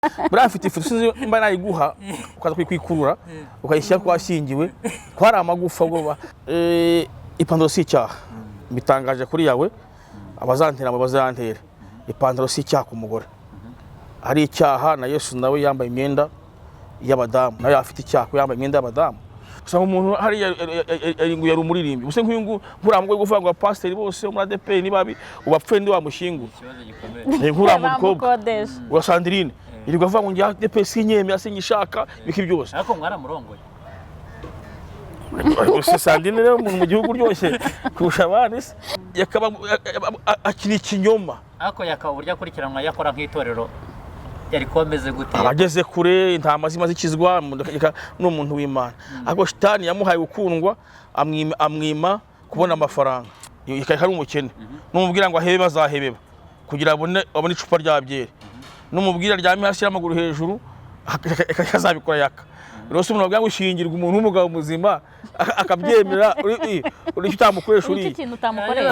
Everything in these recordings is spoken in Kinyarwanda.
Buriya mfite ifoto, sinzi mba nayiguha ukaza kuyikurura ukayishyira ko washyingiwe, ko hari amagufa ubwo. Ipantaro si icyaha, bitangaje kuri yawe. Abazantera ngo bazantera, ipantaro si icyaha ku mugore. Hari icyaha na Yesu nawe yambaye imyenda y'abadamu, nawe afite icyaha ko yambaye imyenda y'abadamu. Usanga umuntu hariya ngo yari umuririmbyi gusa, nk'uyu nguyu nk'uriya mugore uvuga ngo abapasiteri bose bo muri ADEPR ni babi, ubapfuye ndi wamushyingura. Ikibazo gikomeye. Nk'uriya mukobwa Bamukodesha. wa Sandrine yirirwa avuga ngo njye ADEPR sinyemera, sinyishaka, ibiki byose. Ariko mwaramurongoye. Gusa Sandrine rero, umuntu mu gihugu uryoshye kurusha abandi se yakaba akina ikinyoma. Ariko yakaba uburyo akurikiranwa, yakora nk'itorero, yari kuba ameze gute? Abageze kure, intama zima zikizwa, ni umuntu w'Imana, ariko shitani yamuhaye gukundwa, amwima kubona amafaranga, ikaba ari umukene. Numubwira ngo ahebe, bazahebeba kugira abone icupa rya byeri. Numubwira aryame hasi y'amaguru hejuru, akazabikora. Yaka rero si umuntu wabwira ngo ushingirwa umuntu w'umugabo muzima akabyemera, uri icyo utamukoresha. Nicyo uriya kintu utamukoresha.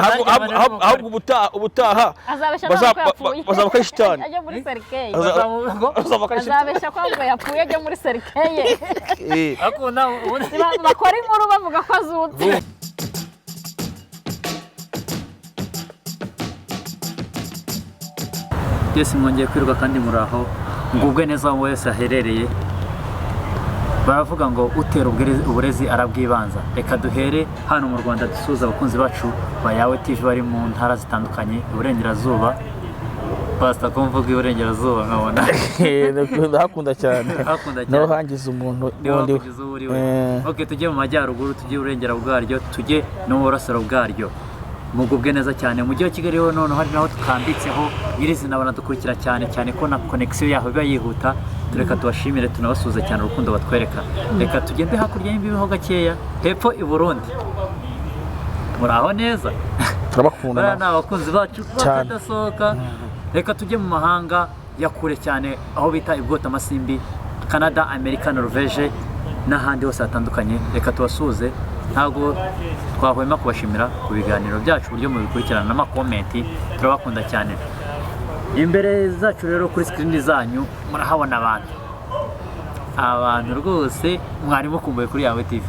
Ahubwo ubutaha Azabeshya nawe ko yapfuye. Bazaba ko ari shitani. Ajya muri cercueil. Azaba ko ari shitani. Azabeshya ko ahubwo yapfuye, ajya muri cercueil. Ariko nawe ubundi Bakora inkuru bavuga ko azutse. Byose mwongeye kwirirwa kandi muraho, ngubwe neza aho wese aherereye. Baravuga ngo utera uburezi arabwibanza. Reka duhere hano mu Rwanda, dusuhuza abakunzi bacu ba Yawe TV bari mu ntara zitandukanye, iburengerazuba. Pasita, ko mvuga iburengerazuba nkabona Ndahakunda cyane. Ndahakunda cyane. Niho hangiza umuntu niba wundi we. kugeza ubu uri we. Ok, tujye mu majyaruguru, tujye iburengera bwaryo, tujye no mu burasiro bwaryo, mugubwe neza cyane. Mujyi wa Kigali ho noneho hari naho tukambitseho nyirizina, banadukurikira cyane cyane ko na connexion yaho iba yihuta. Tureka tubashimire, tunabasuhuze cyane urukundo batwereka. Reka tugende hakurya y'imbibi ho gakeya, hepfo i Burundi. Muraho neza? Turabakunda. Bariya ni Nabo. abakunzi bacu Cyane. bakadasohoka. Reka tujye mu mahanga ya kure cyane, aho bita ibwota amasimbi, Canada, Amerika, Norvege n'ahandi hose hatandukanye. Reka tubasuhuze, ntabwo twahwema kubashimira ku biganiro byacu, uburyo mubikurikirana n'ama comment. Turabakunda cyane. Imbere zacu rero, kuri screen zanyu murahabona abantu rwose mwari mukumbuye kuri Yawe TV.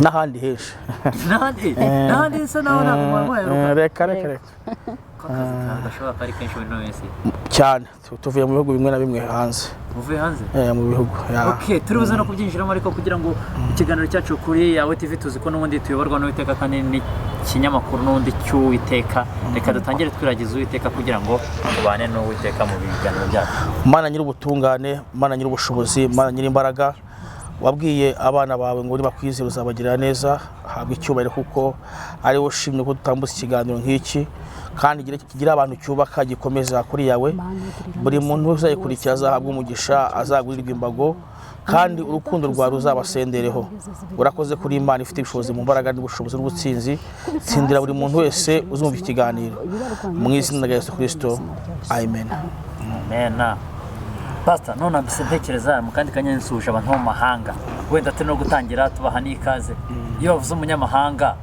N'ahandi henshi. N'ahandi bisa naho ntabwo mwari muheruka. Reka reka reka. Ko akazi kawe gashoboka ko ari kenshi muri ino minsi. Cyane. Tuvuye mu bihugu bimwe na bimwe hanze. Muvuye hanze? Mu bihugu ya. Ok, turi buze no kubyinjiramo, ariko kugira ngo ikiganiro cyacu kuri Yawe TV, tuzi ko n'ubundi tuyoborwa n'Uwiteka kandi n'ikinyamakuru n'ubundi cy'Uwiteka, reka dutangire twiragiza Uwiteka kugira ngo tubane n'Uwiteka mu biganiro byacu. Mana nyir'ubutungane, Mana nyir'ubushobozi, Mana nyir'imbaraga, wabwiye abana bawe ngo nibakwizera uzabagirira neza, habwa icyubahiro kuko ari wowe ushimye ko dutambutse ikiganiro nk'iki kandi kigira abantu cyubaka, gikomeza kuri yawe. Buri muntu wese uzayikurikira azahabwa umugisha, azagurirwa imbago, kandi urukundo rwawe ruzabasendereho. Urakoze kuri Imana ifite ubushobozi mu mbaraga n'ubushobozi n'ubutsinzi. Tsindira buri muntu wese uzumva iki kiganiro mu izina rya Yesu Kirisito, amen. Amena. Pastor, none mbese ntekereza mu kandi kanya nsuhuje abantu bo mu mahanga, wenda turi no gutangira tubaha n'ikaze. Iyo bavuze umunyamahanga,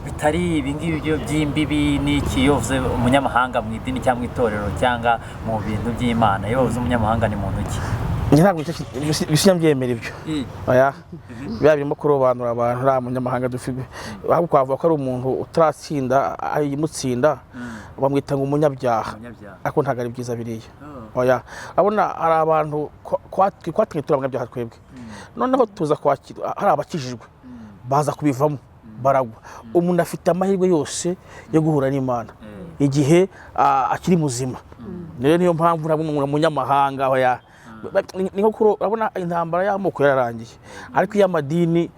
bitari ibi ngibi byo by'imbibi n'iki, iyo bavuze umunyamahanga mu idini cyangwa mu itorero cyangwa mu bintu by'Imana, iyo bavuze umunyamahanga ni muntu ki? Njye ntabwo bisinya mbyemera ibyo. Oya, biba birimo kurobanura abantu. Nta munyamahanga dufite, ahubwo twavuga ko ari umuntu utaratsinda ayimutsinda, bamwita ngo umunyabyaha. Umunyabyaha. Ariko ntabwo ari byiza biriya. Oh. Oya, urabona hari abantu kwatumye turi abanyabyaha twebwe, noneho tuza kwakira hari abakijijwe baza kubivamo baragwa. Umuntu afite amahirwe yose yo guhura n'Imana igihe akiri muzima. Rero niyo mpamvu ntabwo umuntu umunyamahanga, oya. Ni nko urabona intambara y'amoko yararangiye, ariko iy'amadini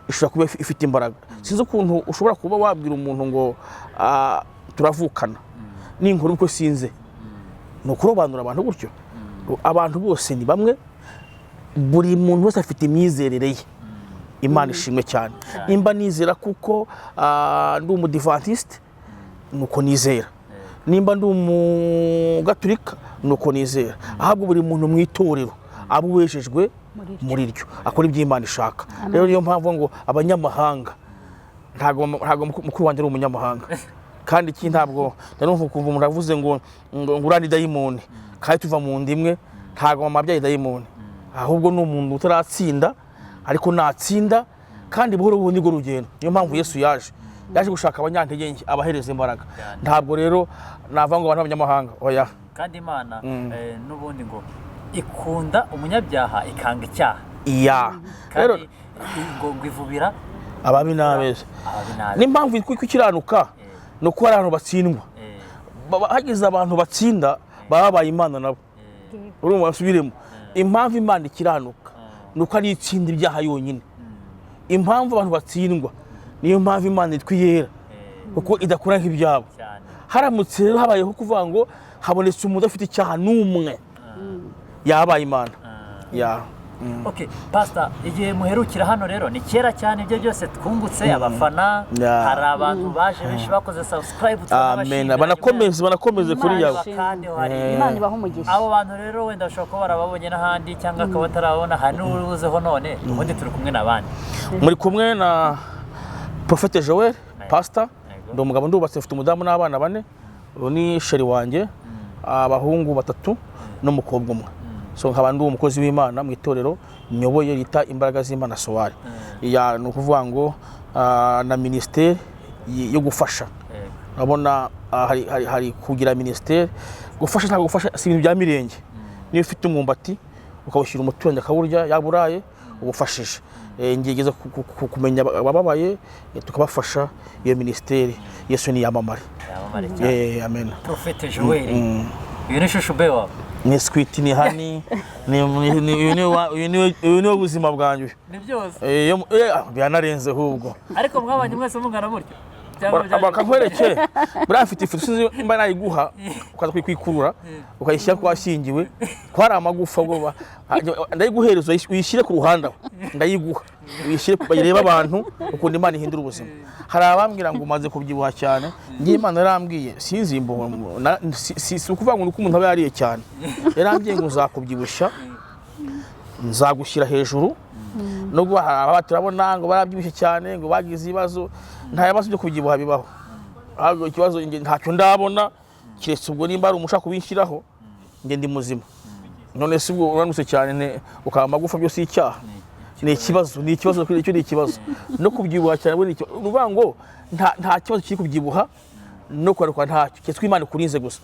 ishobora kuba ifite imbaraga. Sinzi ukuntu ushobora kuba wabwira umuntu ngo turavukana, ninkora uko sinze, ni ukurobanura abantu gutyo. Abantu bose ni bamwe, buri muntu wese afite imyizerere ye. Imana ishimwe cyane. Nimba nizera kuko ndi umudivantiste, nuko nizera. Nimba ndi umugaturika, nuko nizera. Ahubwo buri muntu mu itorero aba uwejejwe muri ryo, akora ibyo Imana ishaka. Rero niyo mpamvu ngo abanyamahanga, ntabwo mukuru wanjye ari umunyamahanga. Kandi iki ntabwo ndanumva ukumva umuntu avuze ngo uriya ni dayimoni kandi tuva mu nda imwe. Ntabwo mama abyaye dayimoni, ahubwo ni umuntu utaratsinda, ariko natsinda kandi buhoro buhoro nirwo rugendo. Niyo mpamvu Yesu yaje gushaka abanyantege nke, abahereza imbaraga. Ntabwo rero navuga ngo abantu b'abanyamahanga, oya. Kandi Imana n'ubundi ngo ikunda umunyabyaha, ikanga icyaha. Iya, rero kandi ngo ivubira ababi n'abeza. Ababi nabi. N'impamvu yitwa ikiranuka ni uko hari abantu batsindwa. Hagize abantu batsinda, baba babaye Imana nabo. Urumva, basubiremo, impamvu Imana ikiranuka ni uko ari itsinda ibyaha yonyine. Impamvu abantu batsindwa, niyo mpamvu Imana yitwa iyera, kuko idakora nk'ibyabo. Cyane. Haramutse rero habayeho kuvuga ngo habonetse umuntu udafite icyaha n'umwe, yabaye Imana ya. Okay, Pastor, igihe muherukira hano rero ni kera cyane. Ibyo byose twungutse abafana, hari abantu baje benshi bakoze subscribe. Amen. Turanabashimira. Banakomeze kuri Imana yawe. ishimwe. Kandi hari Imana ibaha umugisha. Abo bantu rero wenda bashobora kuba barababonye n'ahandi cyangwa akaba batarababona, hari n'ubuzeho none. Ubundi turi kumwe n'abandi. Muri kumwe na Prophète Joel, Pastor. Yego. Ndi umugabo, ndubatse, mfite umudamu n'abana bane. Uyu ni chérie wanjye, abahungu batatu n'umukobwa umwe. So nkaba ndi umukozi w'Imana mu itorero nyoboye rita Imbaraga z'Imana Sowari. Ya, ni ukuvuga ngo na minisiteri yo gufasha. Urabona, hari kugira minisiteri gufasha. Ntabwo gufasha si ibintu bya mirenge. Niyo ufite umwumbati ukawushyira umuturanyi akawurya, yaba uraye ubufashije. Ngerageza kumenya abababaye, tukabafasha. Iyo minisiteri, Yesu niyamamare. Yamamare cyane. Amen. Prophète Joel, uyu ni chouchou be wawe. Ni sweet, ni honey, uyu ni we buzima bwanjye. Ni byose. Biranarenze ahubwo. Ariko mwabanye mwese mungana mutyo cyangwa Bakakwereke buriya mfite ifoto, sinzi nimba nayiguha ukaza kuyikurura ukayishyira ko washyingiwe, ko hari amagufa. Ubwo ndayiguhereza uyishyire ku ruhande aho, ndayiguha uyishyire bayirebe abantu ukuntu Imana ihindura ubuzima. Hari abambwira ngo umaze kubyibuha cyane. Ngiye, Imana yarambwiye, sinzi si ukuvuga ngo ni uko umuntu aba yariye cyane. Yarambwiye ngo nzakubyibushya, nzagushyira hejuru. Nubwo hari aba turabona ngo barabyibushye cyane, ngo bagize ibibazo, nta bibazo byo kubyibuha bibaho. Ahubwo ikibazo njye ntacyo ndabona, keretse ubwo nimba ari umushaka kubinshyiraho. Njye ndi muzima. None se ubwo uranutse cyane ukaba amagufa, byose icyaha ni ikibazo, ni ikibazo icyo, ni ikibazo no kubyibuha cyane. Ni ikibazo. Ni ukuvuga ngo nta kibazo kiri kubyibuha no kwaruka, ntacyo, keretse ko Imana ikurinze gusa.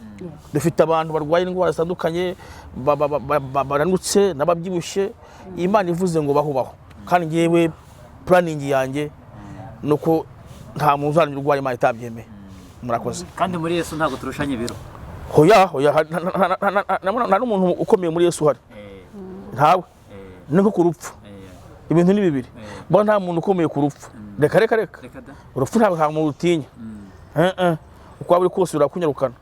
Dufite abantu barwaye indwara zitandukanye, baranutse n'ababyibushye. Imana ivuze ngo baho baho. Kandi ngewe planning yanjye ni uko nta muntu uzaremye urwaye Imana itabyemeye. Murakoze. Kandi muri Yesu ntabwo turushanya ibiro. Hoya, hoya, nta n'umuntu ukomeye muri Yesu uhari, ntawe. Ni nko ku rupfu, ibintu ni bibiri bo, nta muntu ukomeye ku rupfu. Reka, reka, reka. Reka da. Urupfu ntabwo nta muntu utinya. Uko waba uri kose rurakunyarukana.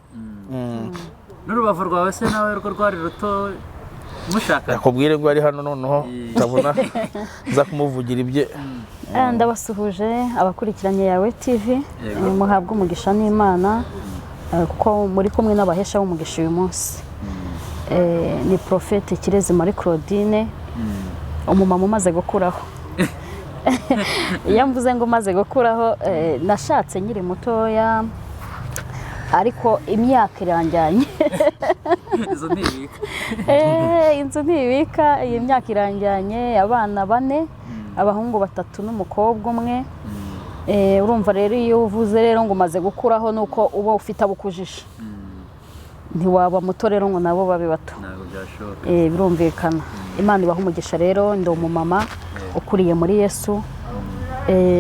N'urubavu rwawe se nawe rwo rwari ruto mushaka? Nakubwire ngo ari hano noneho utabona nza kumuvugira ibye. Ndabasuhuje abakurikiranye Yawe TV. Yego. Muhabwe umugisha n'Imana, kuko muri kumwe n'abahesha b'umugisha uyu munsi. Ni Prophète Kirezi Marie Claudine, umumama umaze gukuraho. Iyo mvuze ngo umaze gukuraho, nashatse nkiri mutoya, ariko imyaka iranjyanye. Izo ntibika. Inzu ntibika. Iyi myaka iranjyanye, abana bane, abahungu batatu n'umukobwa umwe. Urumva rero, iyo uvuze rero ngo umaze gukuraho, ni uko uba ufite abo ukujije. Ntiwaba muto rero ngo nabo babe bato. Ntabwo byashoboka. Birumvikana. Imana ibaha umugisha. Rero ndi umumama ukuriye muri Yesu.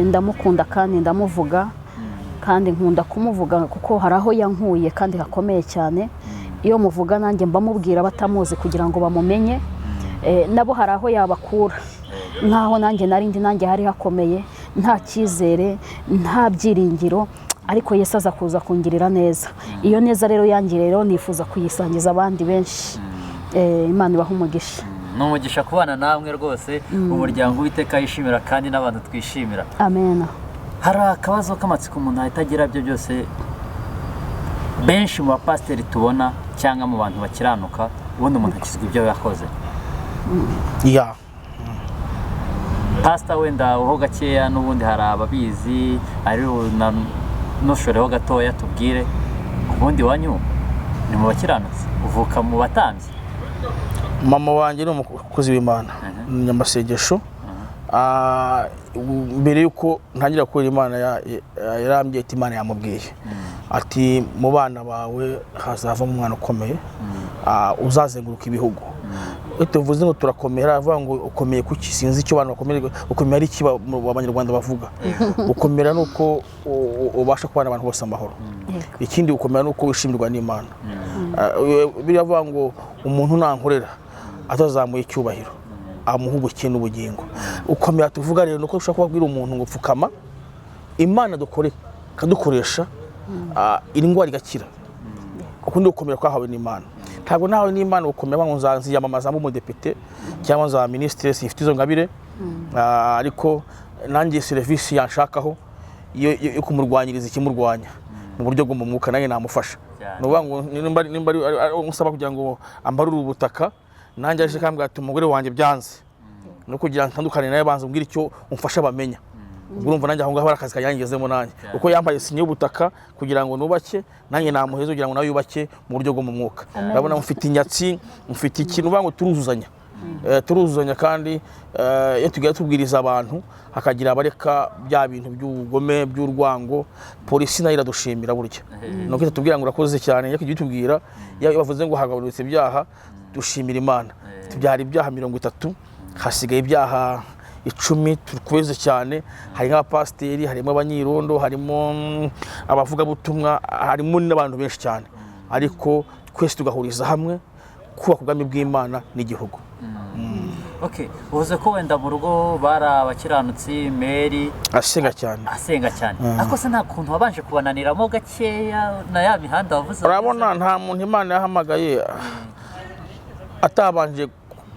Ndamukunda kandi ndamuvuga, kandi nkunda kumuvuga kuko hari aho yankuye kandi hakomeye cyane. Iyo muvuga nanjye mbamubwira batamuzi kugira ngo bamumenye. Nabo hari aho yabakura, nk'aho nanjye nari ndi, nanjye hari hakomeye, nta cyizere, nta byiringiro, ariko Yesu aza kuza kungirira neza. Iyo neza rero yangiriye rero nifuza kuyisangiza abandi benshi. Imana ibaha umugisha. Ni umugisha kubana namwe rwose, umuryango Uwiteka yishimira kandi n'abantu twishimira. Amen. Hari akabazo k'amatsiko umuntu ahita agira. Byo byose, benshi mu bapasiteri tubona cyangwa mu bantu bakiranuka, ubundi umuntu akizwa ibyo yakoze. Ya. Pasita, wenda ho gakeya, n'ubundi hari ababizi, ari nushoreho gatoya tubwire, ubundi wanyu ni mu bakiranutsi, uvuka mu batambyi? Mama wanjye ni umukozi w'Imana, ni umunyamasengesho. Mbere y'uko ntangira gukorera Imana, yarambwiye ati Imana yamubwiye ati mu bana bawe hazavamo umwana ukomeye, uzazenguruka ibihugu. Iyo tuvuze ngo turakomeye, haravuga ngo ukomeye kuki? Sinzi icyo abantu bakomeye, ukomeye ari iki Abanyarwanda bavuga. Gukomera ni uko ubasha kubana abantu bose amahoro. Ikindi gukomera ni uko wishimirwa n'Imana. Biravuga ngo umuntu nankorera atazamuye icyubahiro, amuha ubukene n'ubugingo. Ukomera tuvuga rero ni uko ushobora kubabwira umuntu ngo pfukama, Imana dukore ikadukoresha, indwara igakira. Ukundi gukomera kwahawe n'Imana, ntabwo nahawe n'Imana gukomera ngo nziyamamaza mbe umudepite cyangwa nza minisitiri, simfite izo ngabire. Ariko nanjye serivisi yanshakaho yo kumurwanyiriza ikimurwanya mu buryo bwo mu mwuka, nanjye namufasha. Cyane. Ni ukuvuga ngo nimba ari umusaba kugira ngo ambarure ubutaka, nanjye aje akambwira ati umugore wanjye byanze, no kugira ngo ntandukane nawe banza umbwire icyo umfasha bamenya. Ubwo urumva nanjye aho ngaho hari akazi kanyangezemo nanjye, kuko yambaye sinye y'ubutaka kugira ngo nubake, nanjye namuheza kugira ngo nawe yubake mu buryo bwo mu mwuka. Urabona mufite inyatsi, mufite ikintu, uvuga ngo turuzuzanya. Turuzuzanya kandi iyo tugiye tubwiriza abantu hakagira abareka bya bintu by'ubugome by'urwango, polisi nayo iradushimira burya. Nuko itatubwira ngo urakoze cyane, iyo itubwira iyo bavuze ngo hagabanutse ibyaha, dushimira Imana. Tubyara ibyaha 30, hasigaye ibyaha 10 tukweze cyane. Hari nk'abapasiteri, harimo abanyirondo, harimo abavugabutumwa, harimo n'abantu benshi cyane, ariko twese tugahuriza hamwe kubaka ubwami bw'Imana n'igihugu. Okay, uvuze ko wenda mu rugo bari abakiranutsi, Mary asenga cyane. Asenga cyane. Ariko se nta kuntu wabanje kubananiramo gakeya na ya mihanda wavuze? Urabona nta muntu Imana yahamagaye atabanje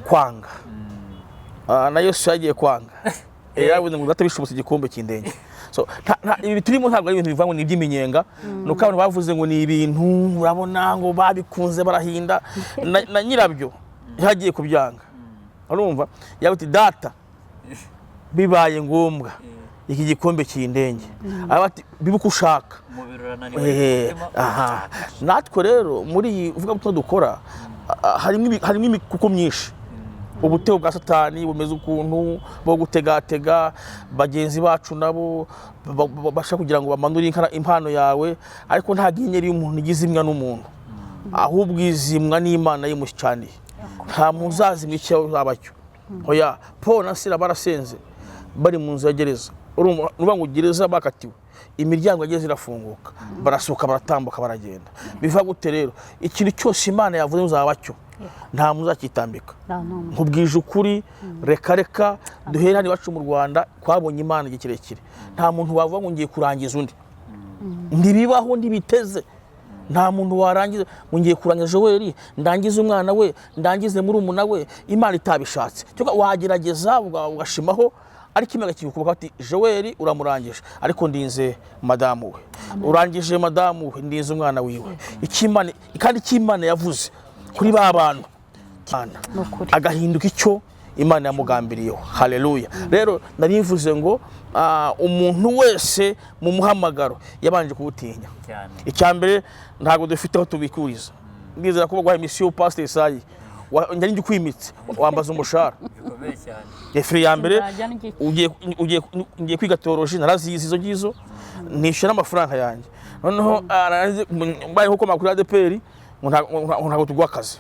kwanga. Na Yesu yagiye kwanga. Yaravuze ngo data bishobotse igikombe cy'indenge. So ibi turimo ntabwo ari ibintu bivuga ngo ni iby'iminyenga, nuko abantu bavuze ngo ni ibintu, urabona ngo babikunze barahinda. Na nyirabyo yagiye kubyanga, urumva yavuze ati data bibaye ngombwa iki gikombe cy'indenge, aravuga ati bibe uko ushaka. Umubiri urananiwe. Aha natwe rero muri iyi vugabutumwa dukora, harimo imikuku myinshi, ubutego bwa Satani bumeze ukuntu bwo gutegatega bagenzi bacu nabo bashaka kugira ngo bamanure impano yawe, ariko nta nyenyeri y'umuntu igize imwa n'umuntu, ahubwo izimwa n'Imana yimushyicaniye. Nta muntu uzazimwa icyo uzaba cyo. Oya, Paul na Sila barasenze bari mu nzu ya gereza, urumva nuvuga ngo gereza bakatiwe, imiryango ya gereza irafunguka, barasohoka, baratambuka, baragenda. Biva gute rero? Ikintu cyose Imana yavuze uzaba cyo, nta muntu uzakitambika. Nta n'umwe. Nkubwije ukuri, reka reka duhere hano iwacu mu Rwanda, twabonye Imana igihe kirekire. Nta muntu wavuga ngo ngiye kurangiza undi, ntibibaho, ntibiteze. Nta muntu warangiza ngo ngiye kurangiza Joel, ndangize umwana we, ndangize murumuna we, Imana itabishatse. Cyangwa wagerageza ugashimaho, ariko Imana ikikubuka ati Joel uramurangije, ariko ndinze madamu we, urangije madamu we, ndinze umwana wiwe. Icyo kandi icyo Imana yavuze kuri ba bantu Ni ukuri. agahinduka icyo Imana yamugambiriyeho. Haleluya! Rero nari mvuze ngo umuntu wese mu muhamagaro yabanje kuwutinya. Cyane. Icya mbere, ntabwo dufite aho tubikuriza. Ndizera ko baguhaye misiyo, Pasiteri Isayi, njya njya ukwimitse wambaza umushahara. Bikomeye cyane. Efuri ya mbere, Nzajya n'igihe. ugiye kwiga théologie, narazize izo ngizo, nishyura n'amafaranga yanjye. Noneho mbaye nko kuri ADEPR ngo ntabwo tuguha akazi.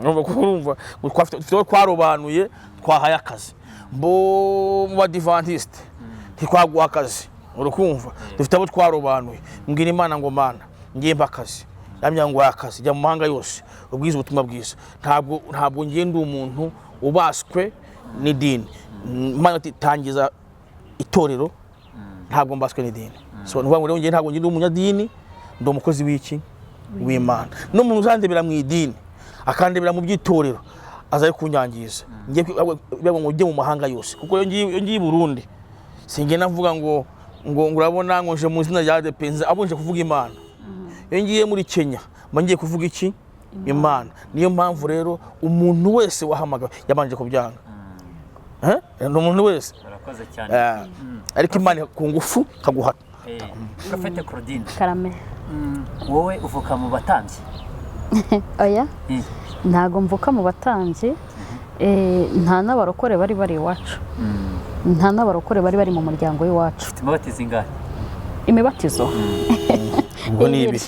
Urumva ko urumva ngo dufite abo twarobanuye twahaye akazi, mbo mu badivantiste ntitwaguha akazi, urukumva dufite abo twarobanuye. Mbwira Imana ngo Mana ngiye mpa akazi, yambwira ngo akazi, jya mu mahanga yose ubwiza ubutumwa bwiza. Ntabwo ngiye ndi umuntu ubaswe n'idini. Imana iti tangiza itorero, ntabwo mbaswe n'idini. So ni ukuvuga ngo rero ngiye ntabwo ndi umunyadini, ndi umukozi w'iki w'Imana. N'umuntu uzandebera mu idini akandebera mu by'itorero aza ari kunyangiza. Ngiye ngo ujye mu mahanga yose, kuko iyo ngiye i Burundi singenda mvuga ngo urabona ngo nje mu izina rya ADEPR, abo nje kuvuga Imana. Iyo ngiye muri Kenya mba ngiye kuvuga iki? Imana. Niyo mpamvu rero umuntu wese wahamagawe yabanje kubyanga. Ni umuntu wese. Urakoze cyane. Ariko Imana ku ngufu ikaguha. Prophète Claudine. Karame. Wowe uvuka mu batambyi? Oya. Ntabwo mvuka mu batambyi, nta n'abarokore bari bari iwacu, nta n'abarokore bari bari mu muryango w'iwacu. Ufite imibatizo ingahe? Imibatizo? Ubwo ni ibiri,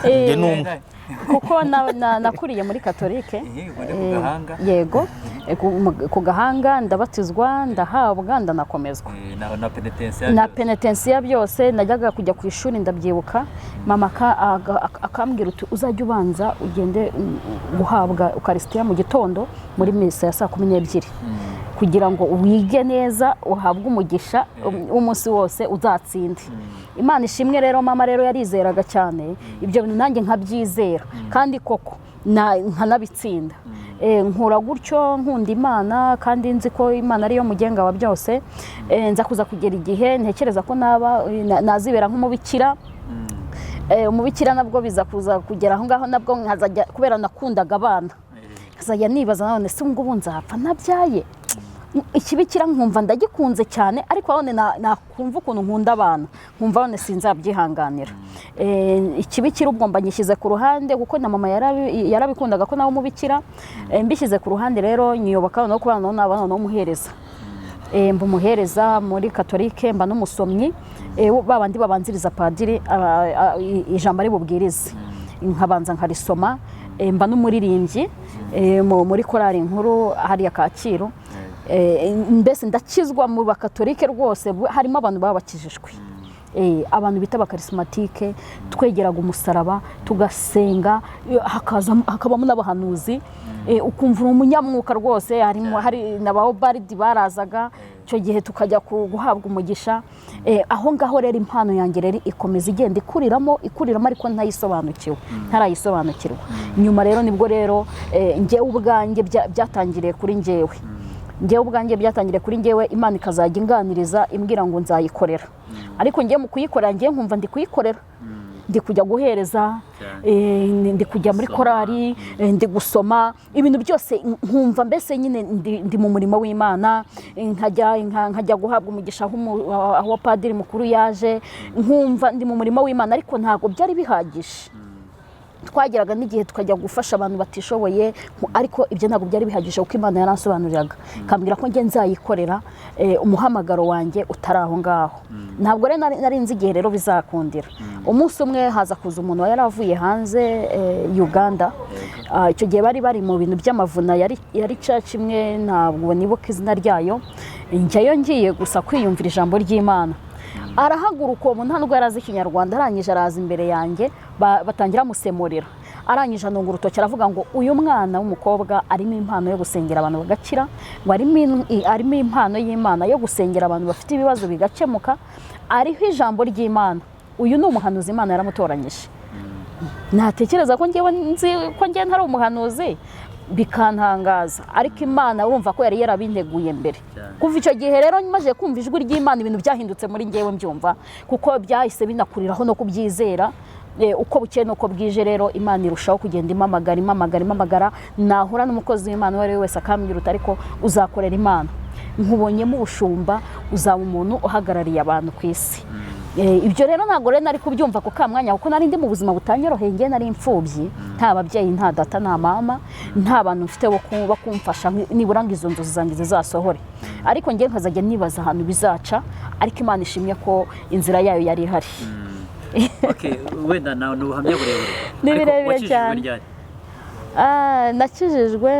njye ni umwe. Kuko nakuriye muri Katolike. Ubwo ni ku gahanga. Yego, ku gahanga ndabatizwa, ndahabwa, ndanakomezwa. Na penetensiya. Na Byose. Penetensiya byose. Najyaga kujya ku ishuri, ndabyibuka, mama akambwira uti: "Uzajya ubanza ugende guhabwa ukarisitiya mu gitondo muri misa ya saa 12 kugira ngo wige neza, uhabwe umugisha w'umunsi wose, uzatsinde." Imana ishimwe rero, mama rero yarizeraga cyane ibyo bintu, nanjye nkabyizera, kandi koko nkanabitsinda. Nkura gutyo nkunda Imana kandi nzi ko Imana ariyo mugenga wa byose. Nza kuza kugera igihe ntekereza ko naba nazibera nk'umubikira. Umubikira nabwo biza kuza kugera aho ngaho, nabwo nkazajya, kubera nakundaga abana, nkazajya nibaza: none se ngubu nzapfa ntabyaye? Ikibikira nkumva ndagikunze cyane, ariko none nakumva ukuntu nkunda abana, nkumva none sinzabyihanganira. Ikibikira ubwo mba nyishyize ku ruhande, kuko na mama yarabikundaga ko nawe umubikira. Mbishyize ku ruhande rero, nyiyoboka noneho kubana noneho naba noneho umuhereza. Mba umuhereza muri Katolike, mba n'umusomyi, ba bandi babanziriza padiri ijambo ari bubwirize, nkabanza nkarisoma. Mba n'umuririmbyi muri korali nkuru hariya Kacyiru. Mbese ndakizwa mu Bakatolike rwose, harimo abantu baba bakijijwe, abantu bita abakarismatike, twegeraga umusaraba tugasenga, hakabamo n'abahanuzi, ukumva uri umunyamwuka rwose. Harimo hari na ba Obaridi barazaga icyo gihe, tukajya guhabwa umugisha. Aho ngaho rero impano yanjye rero ikomeza igenda ikuriramo, ikuriramo, ariko ntayisobanukiwe, ntarayisobanukirwa. Nyuma rero nibwo rero njyewe ubwanjye byatangiriye kuri njyewe, njyewe ubwanjye byatangiriye kuri njyewe, Imana ikazajya inganiriza imbwira ngo nzayikorera. Ariko njyewe mu kuyikorera, njyewe nkumva ndi kuyikorera, ndi kujya guhereza, ndi kujya muri Gusoma. korali, ndi gusoma ibintu byose, nkumva mbese nyine ndi mu murimo w'Imana, nkajya guhabwa umugisha aho padiri mukuru yaje, nkumva ndi mu murimo w'Imana, ariko ntabwo byari bihagije. Twageraga n'igihe tukajya gufasha abantu batishoboye, ariko ibyo ntabwo byari bihagije, kuko Imana yaransobanuriraga ikambwira ko njye nzayikorera, umuhamagaro wanjye utari aho ngaho. Ntabwo rero nari nzi igihe rero bizakundira. Umunsi umwe haza kuza umuntu yari avuye hanze, Uganda. Icyo gihe bari bari mu bintu by'amavuna, yari church imwe, ntabwo nibuka izina ryayo. Njyayo ngiye gusa kwiyumvira ijambo ry'Imana. Arahaguruka, uwo muntu nta nubwo yari azi Ikinyarwanda, arangije araza imbere yanjye, batangira amusemurira, arangije anunga urutoki, aravuga ngo: "Uyu mwana w'umukobwa arimo impano yo gusengera abantu bagakira," ngo arimo impano y'Imana yo gusengera abantu bafite ibibazo bigakemuka, ariho ijambo ry'Imana, uyu ni umuhanuzi, Imana yaramutoranyije. Natekereza ko ngewe nzi ko ngewe ntari umuhanuzi, bikantangaza, ariko Imana urumva ko yari yarabinteguye mbere. Cyane. Kuva icyo gihe rero maze kumva ijwi ry'Imana, ibintu byahindutse muri ngewe mbyumva, kuko byahise binakuriraho no kubyizera. Uko bukeye n'uko bwije rero Imana irushaho kugenda impamagara, impamagara, impamagara. Nahura n'umukozi w'Imana uwo ari we wese akambwira uti: "Ariko uzakorera Imana, nkubonyemo ubushumba, uzaba umuntu uhagarariye abantu ku isi." Ibyo rero ntabwo rero nari kubyumva ku ka mwanya, kuko nari ndi mu buzima butanyoroheye. Njye nari imfubyi, nta babyeyi, nta data, nta mama, nta bantu mfite bo kumfasha nibura ngo izo nzozi zanjye zizasohore, ariko njye nkazajya nibaza ahantu bizaca. Ariko Imana ishimye ko inzira yayo yari ihari. Okay, wenda ni ubuhamya burebure. Ni Ariko birebire wakijijwe cyane. ryari? Nakijijwe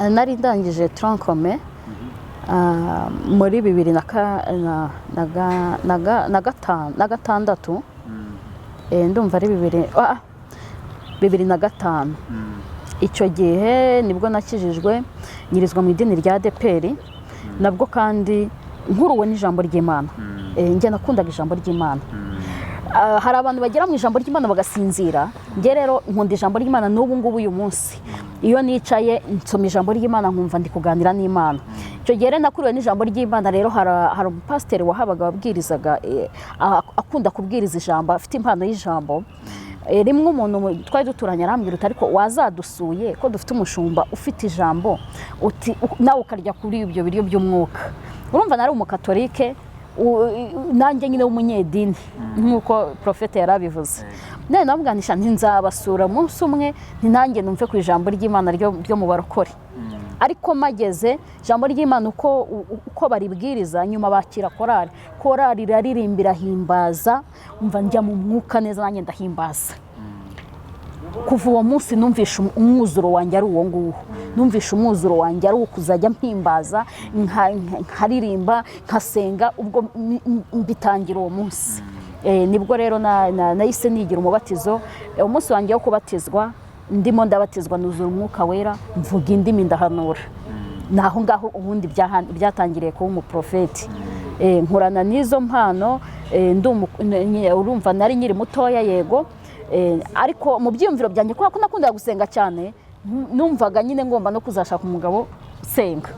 nari ndangije tronc commun, muri bibiri na ka- na- na ga- na ga- na gatanu na gatandatu. Ndumva ari 2005. Icyo gihe nibwo nakijijwe, nyirizwa mu idini rya ADEPR, nabwo kandi nkuruwe n'ijambo ry'Imana. Njye nakundaga ijambo ry'Imana. Hari abantu bagera mu ijambo ry'Imana bagasinzira. Njye rero nkunda ijambo ry'Imana n'ubu ngubu. Uyu munsi iyo nicaye nsoma ijambo ry'Imana, nkumva ndi kuganira n'Imana. Icyo gihe rero nakuriwe n'ijambo ry'Imana. Rero hari umupasiteri wahabaga wabwirizaga, akunda kubwiriza ijambo, afite impano y'ijambo. Rimwe umuntu twari duturanye arambwira uti: "Ariko wazadusuye ko dufite umushumba ufite ijambo," uti nawe ukarya kuri ibyo biryo by'umwuka. Urumva nari umukatolike. Nanjye nyine w'umunyedini nk'uko profete yari abivuze, none namubwanisha nti nzabasura umunsi umwe, nti nanjye numve ku ijambo ry'Imana ryo mu barokore. Ariko mageze ijambo ry'Imana uko baribwiriza, nyuma bakira korari, korari iraririmba, irahimbaza, umva njya mu mwuka neza, nanjye ndahimbaza. Kuva uwo munsi numvishe umwuzuro wanjye ari uwo nguwo, numvishe umwuzuro wanjye ari uwo kuzajya mpimbaza, nkaririmba, nkasenga. Ubwo mbitangira uwo munsi. Nibwo rero nahise nigira umubatizo. Umunsi wanjye wo kubatizwa, ndimo ndabatizwa nuzura Umwuka Wera, mvuga indimi, ndahanura. Ni aho ngaho ubundi byatangiriye kuba umuprofeti. Nkurana n'izo mpano. Urumva nari nkiri mutoya, yego. Ariko mu byiyumviro byanjye, kubera ko nakundaga gusenga cyane, numvaga nyine ngomba no kuzashaka umugabo usenga.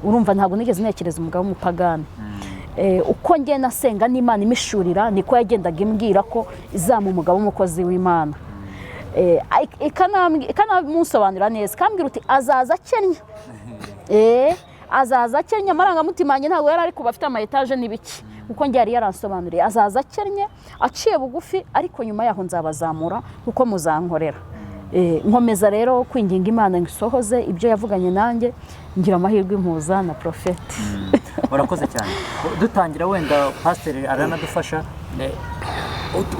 Urumva ntabwo nigeze ntekereza umugabo w'umupagani. Uko ngenda nasenga n'Imana imishurira, niko yagendaga imbwira ko izampa umugabo w'umukozi w'Imana. Ikanamusobanurira neza, ikambwira uti azaza akennye. Azaza akennye. Amarangamutima yanjye ntabwo yari ari kuba afite ama etaje n'ibiki, kuko njye yari yaransobanuriye azaza akennye, aciye bugufi, ariko nyuma yaho nzabazamura kuko muzankorera. Nkomeza rero kwinginga Imana ngo isohoze ibyo yavuganye nanjye, ngira amahirwe impuza na profeti. Urakoze cyane. Dutangira wenda pasiteri aranadufasha.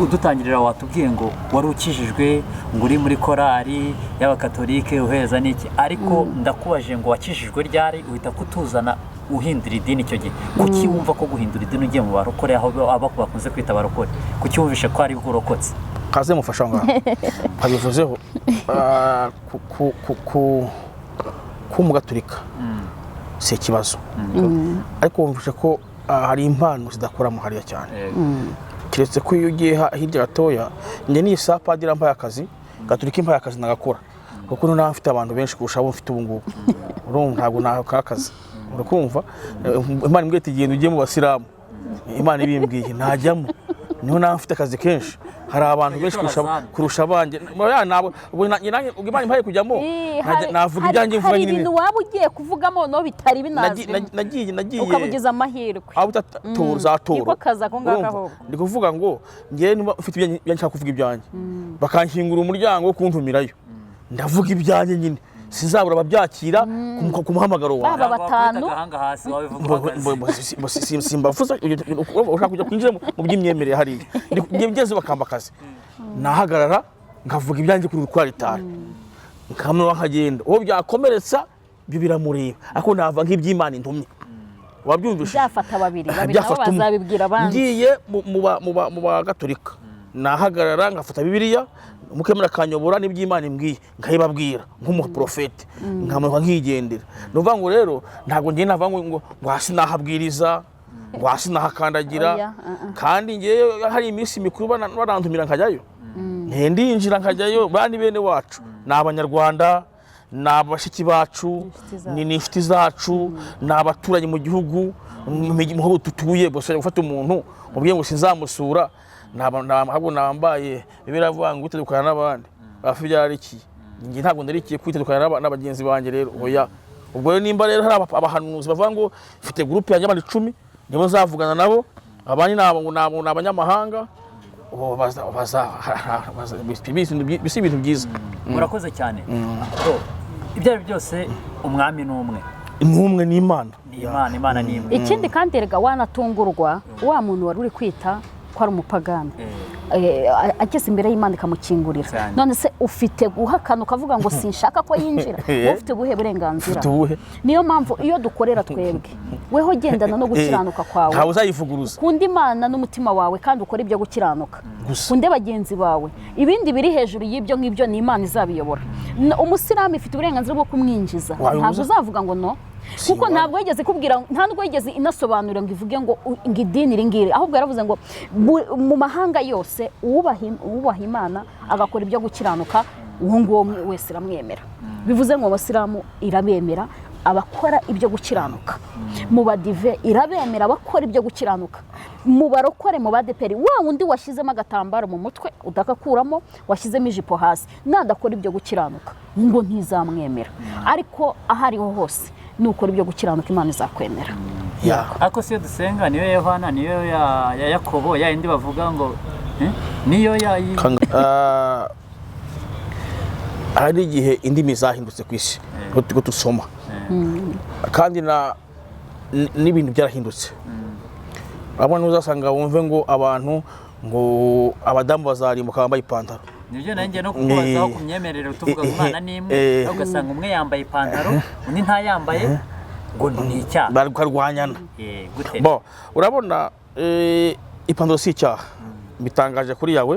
Udutangirira watubwiye ngo wari ukijijwe, ngo uri muri korali y'abakatolike uheza n'iki, ariko ndakubajije ngo wakijijwe ryari, uhita kutuzana uhindura idini icyo gihe. Kuki wumva ko guhindura idini ugiye mu barokore, aho abo bakunze kwita abarokore, kuki wumvishe ko ari bwo urokotse? Kaze mufasha aho ngaho abivuzeho. Ku mugaturika si ikibazo, ariko wumvishe ko hari impano zidakoramo hariya cyane, keretse ko iyo ugiye hirya gatoya. Njye niyi saa padiri ampaye akazi, gaturika impaye akazi, nagakora, kuko noneho mfite abantu benshi kurusha abo mfite ubu ngubu. Urumva ntabwo naka akazi, urakumva? Imana imbwiye iti genda ujye mu basilamu, Imana ibimbwiye ntajyamo, niho nawe mfite akazi kenshi, hari abantu benshi kurusha abanjye. Ya, ntabwo ubwo nanjye ubwo Imana impaye kujyamo, navuga ibyanjye mvuga hari nyine. Ibintu waba ugiye kuvugamo no bitari Nagiye binazwi, nagiye ukaba ugize amahirwe. Aho bita toro za toro. Niko kazi ako ngako. Urumva? Ahubwo. Ndi kuvuga ngo ngewe niba mfite ibyanjye nshaka kuvuga ibyanjye, bakankingura umuryango wo kuntumirayo, ndavuga ibyanjye nyine, sinzabura ababyakira ku muhamagaro wawe. Baba batanu. Agahanga hasi wabivuga uhagaze. Simbavuza ushaka kujya kwinjira mu by'imyemerere hariya. Njye ngeze bakamba akazi, nahagarara nkavuga ibyanjye kuri ritari, nkamwe nkagenda. Uwo byakomeretsa ibyo biramureba, ariko nava nk'iby'Imana intumye, wabyumvise? Byafata babiri babiri nabo Byafata umwe. bazabibwira abandi. Ngiye mu bagatolika, nahagarara ngafata Bibiliya, umukemura akanyobora n'iby'Imana imbwiye nkayibabwira nk'umuprofete, nkamanuka nkigendera. Ni ukuvuga ngo rero ntabwo ngiye navuga ngo hasi nahabwiriza, ngo hasi nahakandagira. Oya, uh-uh. Kandi ngewe hari iminsi mikuru barantumira nkajyayo, ndinjira nkajyayo. Bani bene wacu ni Abanyarwanda, ni abashiki bacu, Inshuti zacu. ni inshuti zacu, ni abaturanyi mu gihugu mu aho dutuye. Gusa gufata umuntu mubwiye ngo sinzamusura, ahubwo nambaye Bibiliya iravuga ngo kwitandukanya n'abandi bafi byararikiye. Njye ntabwo ndarikiye kwitandukanya n'abagenzi banjye rero, oya. Ubwo rero nimba rero hari abahanuzi bavuga ngo mfite groupe yanjye y'abantu 10, nibo nzavugana nabo, abandi ni abanyamahanga, ubu si ibintu byiza. Murakoze cyane. So, ibyo ari byo byose umwami ni umwe. N'umwe ni Imana. Ni Imana, Imana ni imwe. Ikindi kandi erega wanatungurwa, wa muntu wari uri kwita ko ari umupagani, ageze imbere y'Imana ikamukingurira. Cyane. None se ufite guhakana ukavuga ngo sinshaka ko yinjira? Wowe ufite ubuhe burenganzira? Ufite ubuhe? Niyo mpamvu iyo dukorera twebwe, weho gendana no gukiranuka kwawe, Ntawe uzayivuguruza. Kunda Imana n'umutima wawe kandi ukore ibyo gukiranuka. Gusa. Kunde bagenzi bawe, ibindi biri hejuru y'ibyo ngibyo ni Imana izabiyobora. Umusilamu ifite uburenganzira bwo kumwinjiza. Wabibuza? Ntabwo uzavuga ngo no, Si kuko iwawe. ntabwo yigeze kubwira, nta nubwo yigeze inasobanura ngo ivuge ngo idini iri ngiri, ahubwo yaravuze ngo mu mahanga yose uwubaha Imana agakora ibyo gukiranuka, uwo nguwo wese iramwemera. Bivuze ngo abasilamu irabemera abakora ibyo gukiranuka, mu badive irabemera abakora ibyo gukiranuka, mu barokore, mu badeperi, wa wundi washyizemo agatambaro mu mutwe udakakuramo, washyizemo ijipo hasi, nadakora ibyo gukiranuka ngo ntizamwemera. Ariko aho ariho hose Nukora ibyo gukiranuka, Imana izakwemera. Ariko si yo dusenga, niyo ya Yohana, niyo ya Yakobo, ya yindi bavuga ngo niyo ya Hari igihe indimi zahindutse ku isi ngo dusoma, kandi n'ibintu byarahindutse. Urabona, uzasanga wumve ngo abantu, ngo abadamu bazarimbuka bambaye ipantaro. Nibyo nanjye no kukubazaho ku myemerere, tuvuga ngo Imana ni imwe, ariko ugasanga umwe yambaye ipantaro, undi ntayambaye, ngo ni icyaha. Bakarwanyana. Gute? Bo urabona, ipantaro si icyaha. Bitangaje kuri yawe,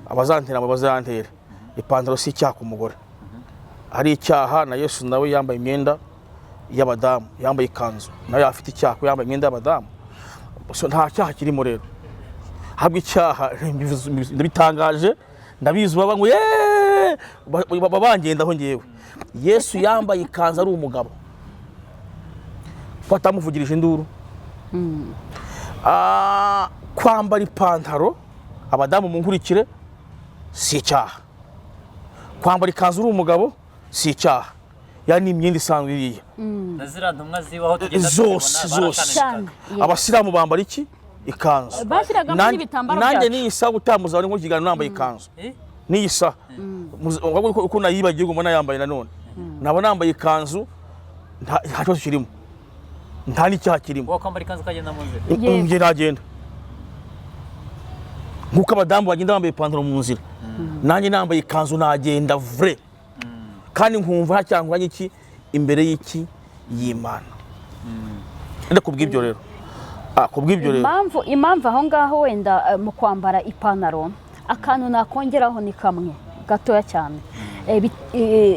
abazantera ngo bazantera. Ipantaro si icyaha ku mugore. Hari icyaha na Yesu nawe yambaye imyenda y'abadamu, yambaye ikanzu, nawe afite icyaha ko yambaye imyenda y'abadamu. So, nta cyaha kirimo rero. Habwa icyaha, ndabitangaje, ndabizi, baba ngo yeee, baba bangendaho. Ngewe Yesu yambaye ikanzu ari umugabo, ko atamuvugirije induru. Kwambara ipantaro, abadamu munkurikire, si icyaha. Kwambara ikanzu uri umugabo si icyaha, ya ni imyenda isanzwe iriya. Na ziriya ntumwa zibaho tugenda Zose, tuzibona, zose. Cyane. Abasilamu bambara iki? Ikanzu. Bashyiragamo n'ibitambaro Nanjye byacu. n'iyi saha utamuza ari nk'ikiganiro nambaye ikanzu. N'iyi saha uko nayibagiye ngo mbona yambaye nanone, naba nambaye ikanzu, nta kibazo kirimo, nta n'icyaha kirimo. Wakwambara ikanzu ukagenda mu nzira? Yego. Njye nagenda nk'uko abadamu bagenda bambaye ipantaro mu nzira, nanjye nambaye ikanzu nagenda vrai, kandi nkumva nta cyangwa iki imbere y'iki y'Imana. Ndetse kubw'ibyo rero, kubw'ibyo rero, Impamvu aho ngaho wenda, mu kwambara ipantaro, akantu nakongeraho ni kamwe gatoya cyane.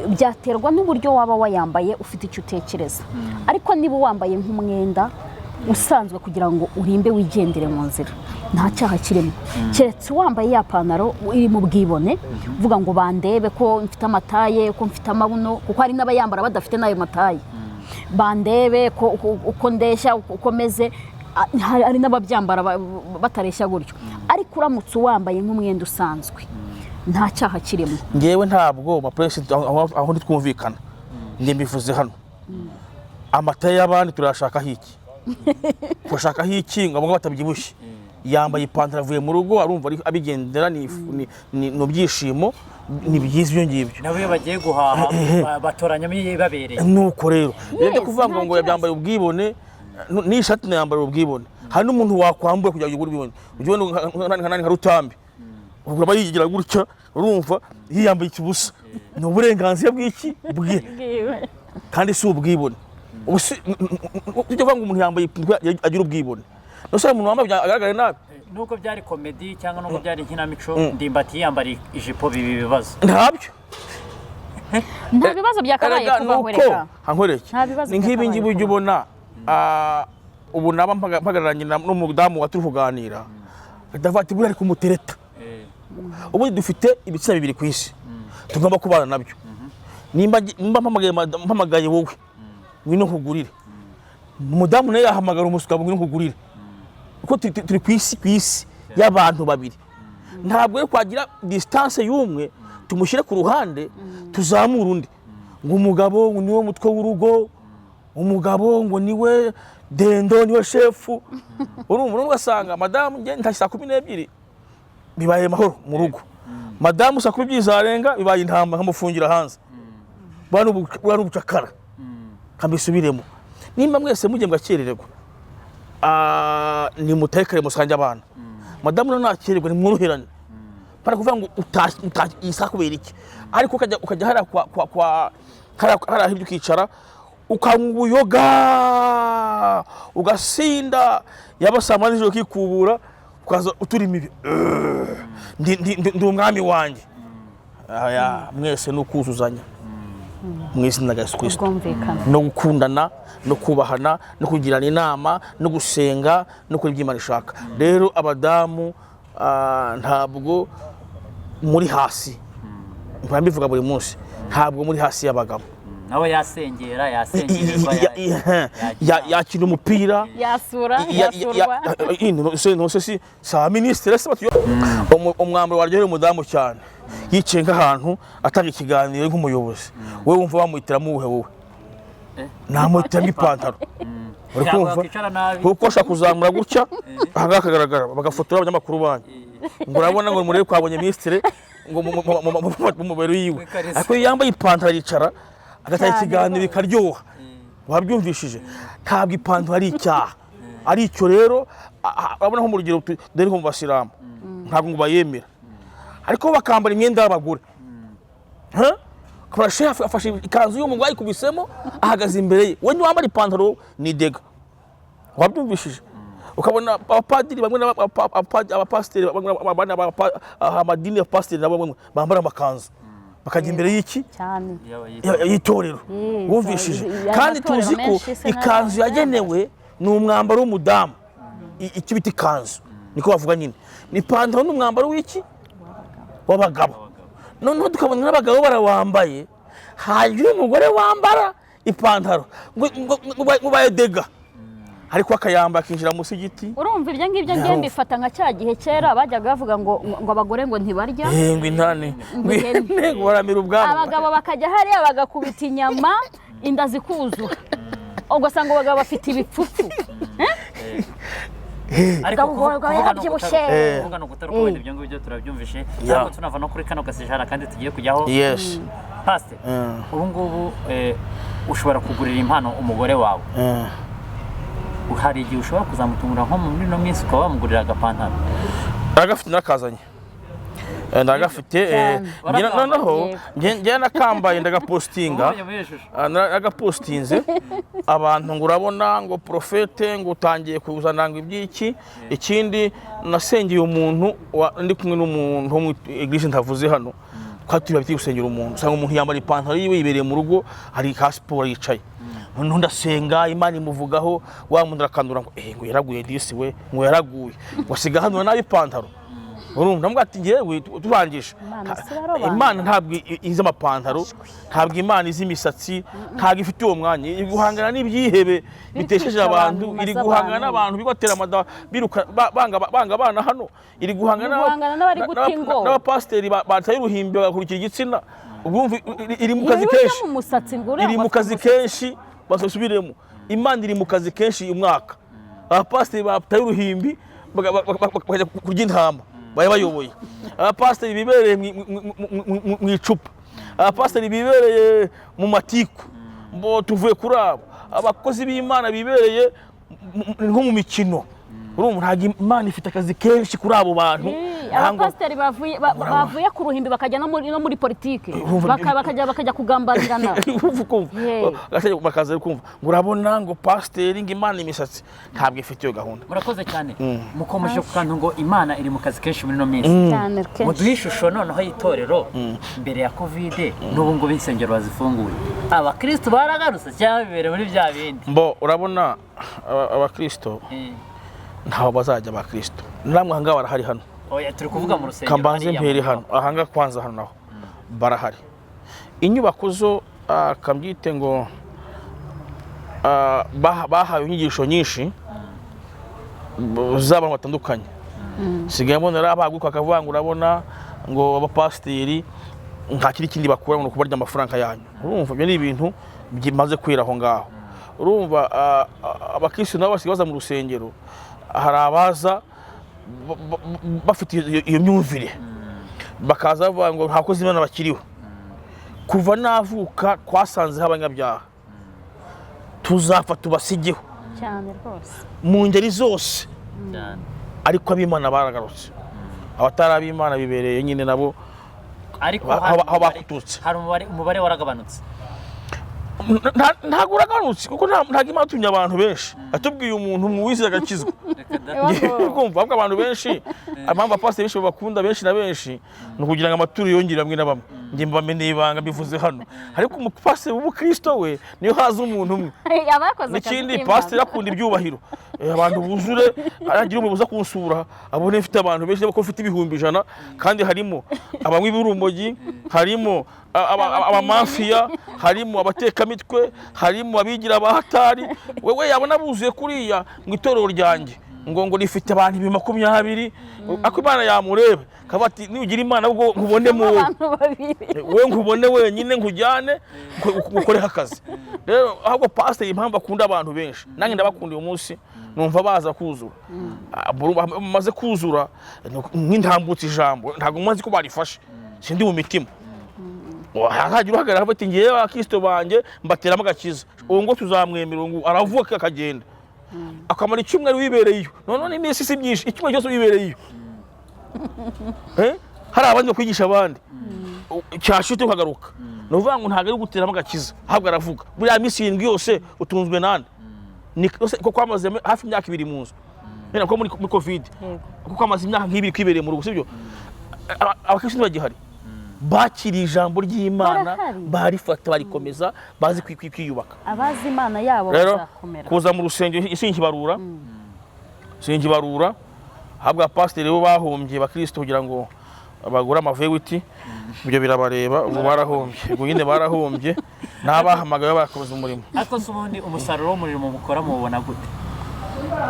Byaterwa n'uburyo waba wayambaye, ufite icyo utekereza. Ariko niba wambaye nk'umwenda usanzwe kugira ngo urimbe wigendere mu nzira, nta cyaha kirimo, keretse wambaye ya pantaro iri mu bwibone, uvuga ngo bandebe ko mfite amataye, ko mfite amabuno, kuko hari n'abayambara badafite n'ayo mataye, bandebe ko uko ndeshya, uko meze. Hari n'ababyambara batareshya gutyo. Ariko uramutse wambaye nk'umwenda usanzwe, nta cyaha kirimo. Ngewe ntabwo mapresi aho ntitwumvikana. Njye mbivuze hano, amata y'abandi turayashakaho iki? Turashakaho iki ngo abo batabyibushye? Yambaye ipantaro avuye mu rugo, arumva abigendera, ni byishimo, ni byiza ibyo ngibyo. Nabo iyo bagiye guhaha batoranyamo ibabereye. Nuko rero rero byo Yes, kuvuga ngo nta ngo kibazo. yambaye ubwibone, n'ishati nayambara ubwibone. Hari n'umuntu wakwambura kugira ngo ugure ubwibone. Ujye ubona nka Rutambi, uraba yigira gutya, urumva yiyambaye ikibusa, ni uburenganzira bw'iki bwe, kandi si ubwibone. Ubu si ujya uvuga ngo umuntu yambaye ipantaro agira ubwibone, nose umuntu wambaye agaragara nabi? Nubwo byari comedy cyangwa nubwo byari inkinamico, Ndimbati yambara ijipo biba ibibazo. Ntabyo. Nta bibazo byakabaye Erega kubaho. nuko Reka. hankwereke. Nta bibazo Ni nk'ibi byakabaye ngibi ujya kubaho. ubona, ubu naba mpagararanye n'umudamu wa turi kuganira, ndavuga ati buriya ari kumutereta. Ubundi dufite ibitsina bibiri ku isi tugomba kubana nabyo. Nimba mpamagaye wowe, ngwino nkugurire, umudamu nawe yahamagara umusugabo, ngwino nkugurire, kuko turi ku isi y'abantu babiri. Ntabwo rero twagira distance y'umwe tumushyire ku ruhande, tuzamure undi, ngo umugabo ngo niwe mutwe w'urugo, umugabo ngo niwe dendo, niwe shefu. Urumva, ugasanga madamu, njye ntashye saa 12, bibaye amahoro mu rugo. Madamu saa 12 zarenga, bibaye intambara, nkamufungira hanze. Buriya ni ubucakara. Kambisubiremo, nimba mwese mugiye mugakerererwa, nimutekere musange abana. Madamu nawe nakererwa, nimworoherane. Para kuvuga ngo utashye iyi saha kubera iki? Ariko ukajya hariya kwa hariya hirya, ukicara ukanywa ubuyoga, ugasinda, yaba saa 8 z'ijoro ukikubura, ukaza uturima ibi: Ndi umwami wanjye." Aya, mwese ni ukuzuzanya mu izina rya Yesu Kristo. Ubwumvikane. No gukundana, no kubahana, no kugirana inama, no gusenga, no gukora ibyo Imana ishaka. Rero abadamu, ntabwo muri hasi, mpora mbivuga buri munsi, ntabwo muri hasi y'abagabo. Nawe yasengera, yasengererwa. Yakina umupira. Yasura, yasurwa. Ntose si sa minisitiri se batuyo. Umwambaro waryohera umudamu cyane, yicaye nk'ahantu atanga ikiganiro nk'umuyobozi, wowe wumva wamuhitiramo uwuhe wowe? Namuhitiramo ipantaro, uri Ntabwo kumva? wakwicara nabi. Kuko ashobora kuzamura gutya ahangaha akagaragara, bagafotora abanyamakuru banyu ngo urabona, ngo murebe twabonye minisitiri ngo mu mubiri wiwe. W'ikariso. Ariko iyo yambaye ipantaro aricara agatanga Cyane ikiganiro rwose. bikaryoha. Wabyumvishije? Ntabwo ipantaro ari icyaha. Ari icyo rero, urabona nko mu rugero dore nko mu basilamu ntabwo ngo bayemera, ariko bo bakambara imyenda y'abagore. Ha? Ukabona shehe afashe ikanzu y'umugore ayikubisemo, ahagaze imbere ye. We niwambara ipantaro ni dega. Wabyumvishije? Ukabona abapadiri bamwe abapasiteri bamwe amadini ya pasiteri nabo bamwe bambara amakanzu bakajya imbere y'iki? Cyane. Y'itorero. Yes, Wumvishije? aya Kandi matorero tuzi ko menshi se ikanzu yagenewe ni umwambaro w'umudamu. Icyo bita ikanzu niko bavuga nyine ni ipantaro, ni umwambaro w'iki? W'abagabo. Noneho tukabona n'abagabo barawambaye, hagira umugore wambara ipantaro ngo baye dega, ariko akayambara akinjira munsi y'igiti. Urumva, ibyo ngibyo ngiye mbifata nka cya gihe kera bajyaga bavuga ngo abagore ngo ntibarya. Ngo intane ngo Ihene. Ihene ngo baramira ubwanwa. Abagabo bakajya hariya bagakubita inyama, inda zikuzura, ugasanga abagabo bafite ibipfupfu. Ariko Ubwo kuvuga ni yarabyibushye. Kuvuga ni ugutaruka, wenda ibyo ngibyo turabyumvishe, ariko tunava no kuri kano gasijara kandi tugiye kujyaho. Pasite, ubu ngubu ushobora kugurira impano umugore wawe. Hari igihe ushobora kuzamutungura nko muri ino minsi ukaba wamugurira agapantaro? Ndagafite, nakazanye. Ndagafite. Cyane. Noneho Yego. njye nakambaye ndagapostinga. Ubonye muri iyo shusho. Ah, nagapostinze abantu ngo urabona ngo prophète ngo utangiye kuzana ngo iby'iki. Ikindi, nasengeye umuntu ndi kumwe n'umuntu wo mu église ntavuze hano, twari turi babiri gusengera umuntu, usanga umuntu yambara ipantaro yiwe yibereye mu rugo, hari ka siporo yicaye. Noneho ndasenga, Imana imuvugaho, wa muntu arakandura ngo ngo yaraguye disi we, ngo yaraguye, ngo asiga hano nabi ipantaro. Urumva, ndamubwira ati ngewe turangije. Imana si irarobanura. Imana ntabwo izi amapantaro, ntabwo Imana izi imisatsi, ntabwo ifite uwo mwanya. Iri guhangana n'ibyihebe bitesheje kwica abantu, abantu, iri bimaze guhangana abantu. n'abantu bibatera amada biruka banga abana hano, iri guhangana Iri guhangana n'abari guta ingo. n'abapasiteri bataye uruhimbi bagakurikira igitsina. Ubwo iri mu kazi Iyo ujya kenshi. mu musatsi ngo uriya Iri ngo mu afite kazi umusatsi. kenshi, basubiremo, Imana iri mu kazi kenshi uyu mwaka. Abapasiteri bataye uruhimbi bakajya kurya intama bari bayoboye, abapasiteri bibereye mu icupa, abapasiteri bibereye mu matiku, mbo tuvuye kuri abo abakozi b'Imana bibereye nko mu mikino. Urumva, ntabwo Imana ifite akazi kenshi kuri abo bantu. Abapasiteri bavuye ku ruhimbi bakajya no muri politiki, Urumva bakajya kugambanirana. Urumva ukumva bakaza kumva ngo urabona ngo pasiteri ngo Imana imisatsi ntabwo ifite iyo gahunda. Murakoze cyane. Mukomeje ku kantu ngo Imana iri mu kazi kenshi muri ino minsi. Cyane kenshi. Muduhe ishusho noneho y'itorero mbere ya COVID n'ubu ngubu insengero bazifunguye, abakirisitu baragarutse cyangwa bibereye muri bya bindi? Mbo urabona abakristo ntaho bazajya. Abakristo namwe ahangaha barahari hano. Oya, turi kuvuga mu rusengero. Kambanze hariya mpere mu hano ahangaha kwanza, hano naho barahari. Inyubako zo kambyite ngo bahawe inyigisho nyinshi z'abantu batandukanye. Sigaye mbona bahaguruka bakavuga ngo urabona ngo abapasiteri nta kindi kindi bakura ngo ni ukubarya amafaranga yanyu. Urumva, ibyo ni ibintu bimaze kwira aho ngaho. Urumva, abakirisitu nabo basigaye baza mu rusengero, hari abaza bafite iyo myumvire, bakaza bavuga ngo nta bakozi b'Imana bakiriho. Kuva navuka twasanzeho abanyabyaha, tuzapfa tubasigeho. Cyane rwose. Mu ngeri zose. Cyane. Ariko ab'Imana baragarutse, abatari ab'Imana bibereye nyine nabo Ariko aho hari aho bakuturutse. Hari umubare waragabanutse. Ntabwo uragarutse kuko ntabwo Imana yatumye abantu benshi, atubwiye umuntu umwe agakizwa. Reka da. Kumva ahubwo abantu benshi, impamvu abapasiteri benshi babakunda benshi na benshi ni ukugira ngo amaturo yongere bamwe na bamwe. Njye mbameneye ibanga mbivuze hano, ariko umupasiteri w'umukristo we niyo haza umuntu umwe. Abakoze akazi N'ikindi, k'Imana. pasiteri akunda ibyubahiro. Abantu buzure, aragira umuyobozi kunsura abone mfite abantu benshi, ko mfite 100,000, kandi harimo abanywi b'urumogi, harimo abamafiya, harimo abatekamitwe, harimo abigira abahatari. Wewe yabona buzuye kuriya mu itorero ryanjye. ngo rifite abantu 20,000, ariko Imana yamureba kavuga ati nugira Imana ubwo nkubone mu wowe, Abantu babiri. Wowe nkubone wenyine, nkujyane ngukoreho akazi. Rero ahubwo pasiteri impamvu akunda abantu benshi, nanjye ndabakunda, uyu munsi numva baza kuzura. Bamaze kuzura nk'intambutse ijambo, ntabwo muzi ko barifashe, sindi mu mitima hazagira uhagarara avuga ati ngewe abakristo banjye mbateramo agakiza, uwo ngo tuzamwemera, uwo ngo aravuka akagenda akamara icyumweru wibereye iyo, noneho n'iminsi si myinshi, icyumweru cyose wibereye iyo. Hari abandi bakwigisha abandi cyashite ukagaruka, ni ukuvuga ngo ntabwo ari guteramo agakiza, ahubwo aravuga buriya minsi 7 yose utunzwe nande? Ni kuko kwamaze hafi imyaka 2 mu nzu. Wenda ko muri COVID, kuko amaze imyaka nk'ibiri kwibereye mu rugo, sibyo? Abakristo ntibagihari, bakiriye ijambo ry'Imana, Barahari. barifata barikomeza, bazi kwiyubaka. Abazi Imana yabo Rero bazakomera. kuza mu rusengero sinkibarura, sinkibarura, ahubwo abapasiteri bo bahombye abakristo kugira ngo bagure amavewiti, ibyo birabareba. Ubu barahombye, ubwo nyine barahombye, n'abahamagaye barakomeza umurimo. Ariko se ubundi umusaruro w'umurimo mukora muwubona gute?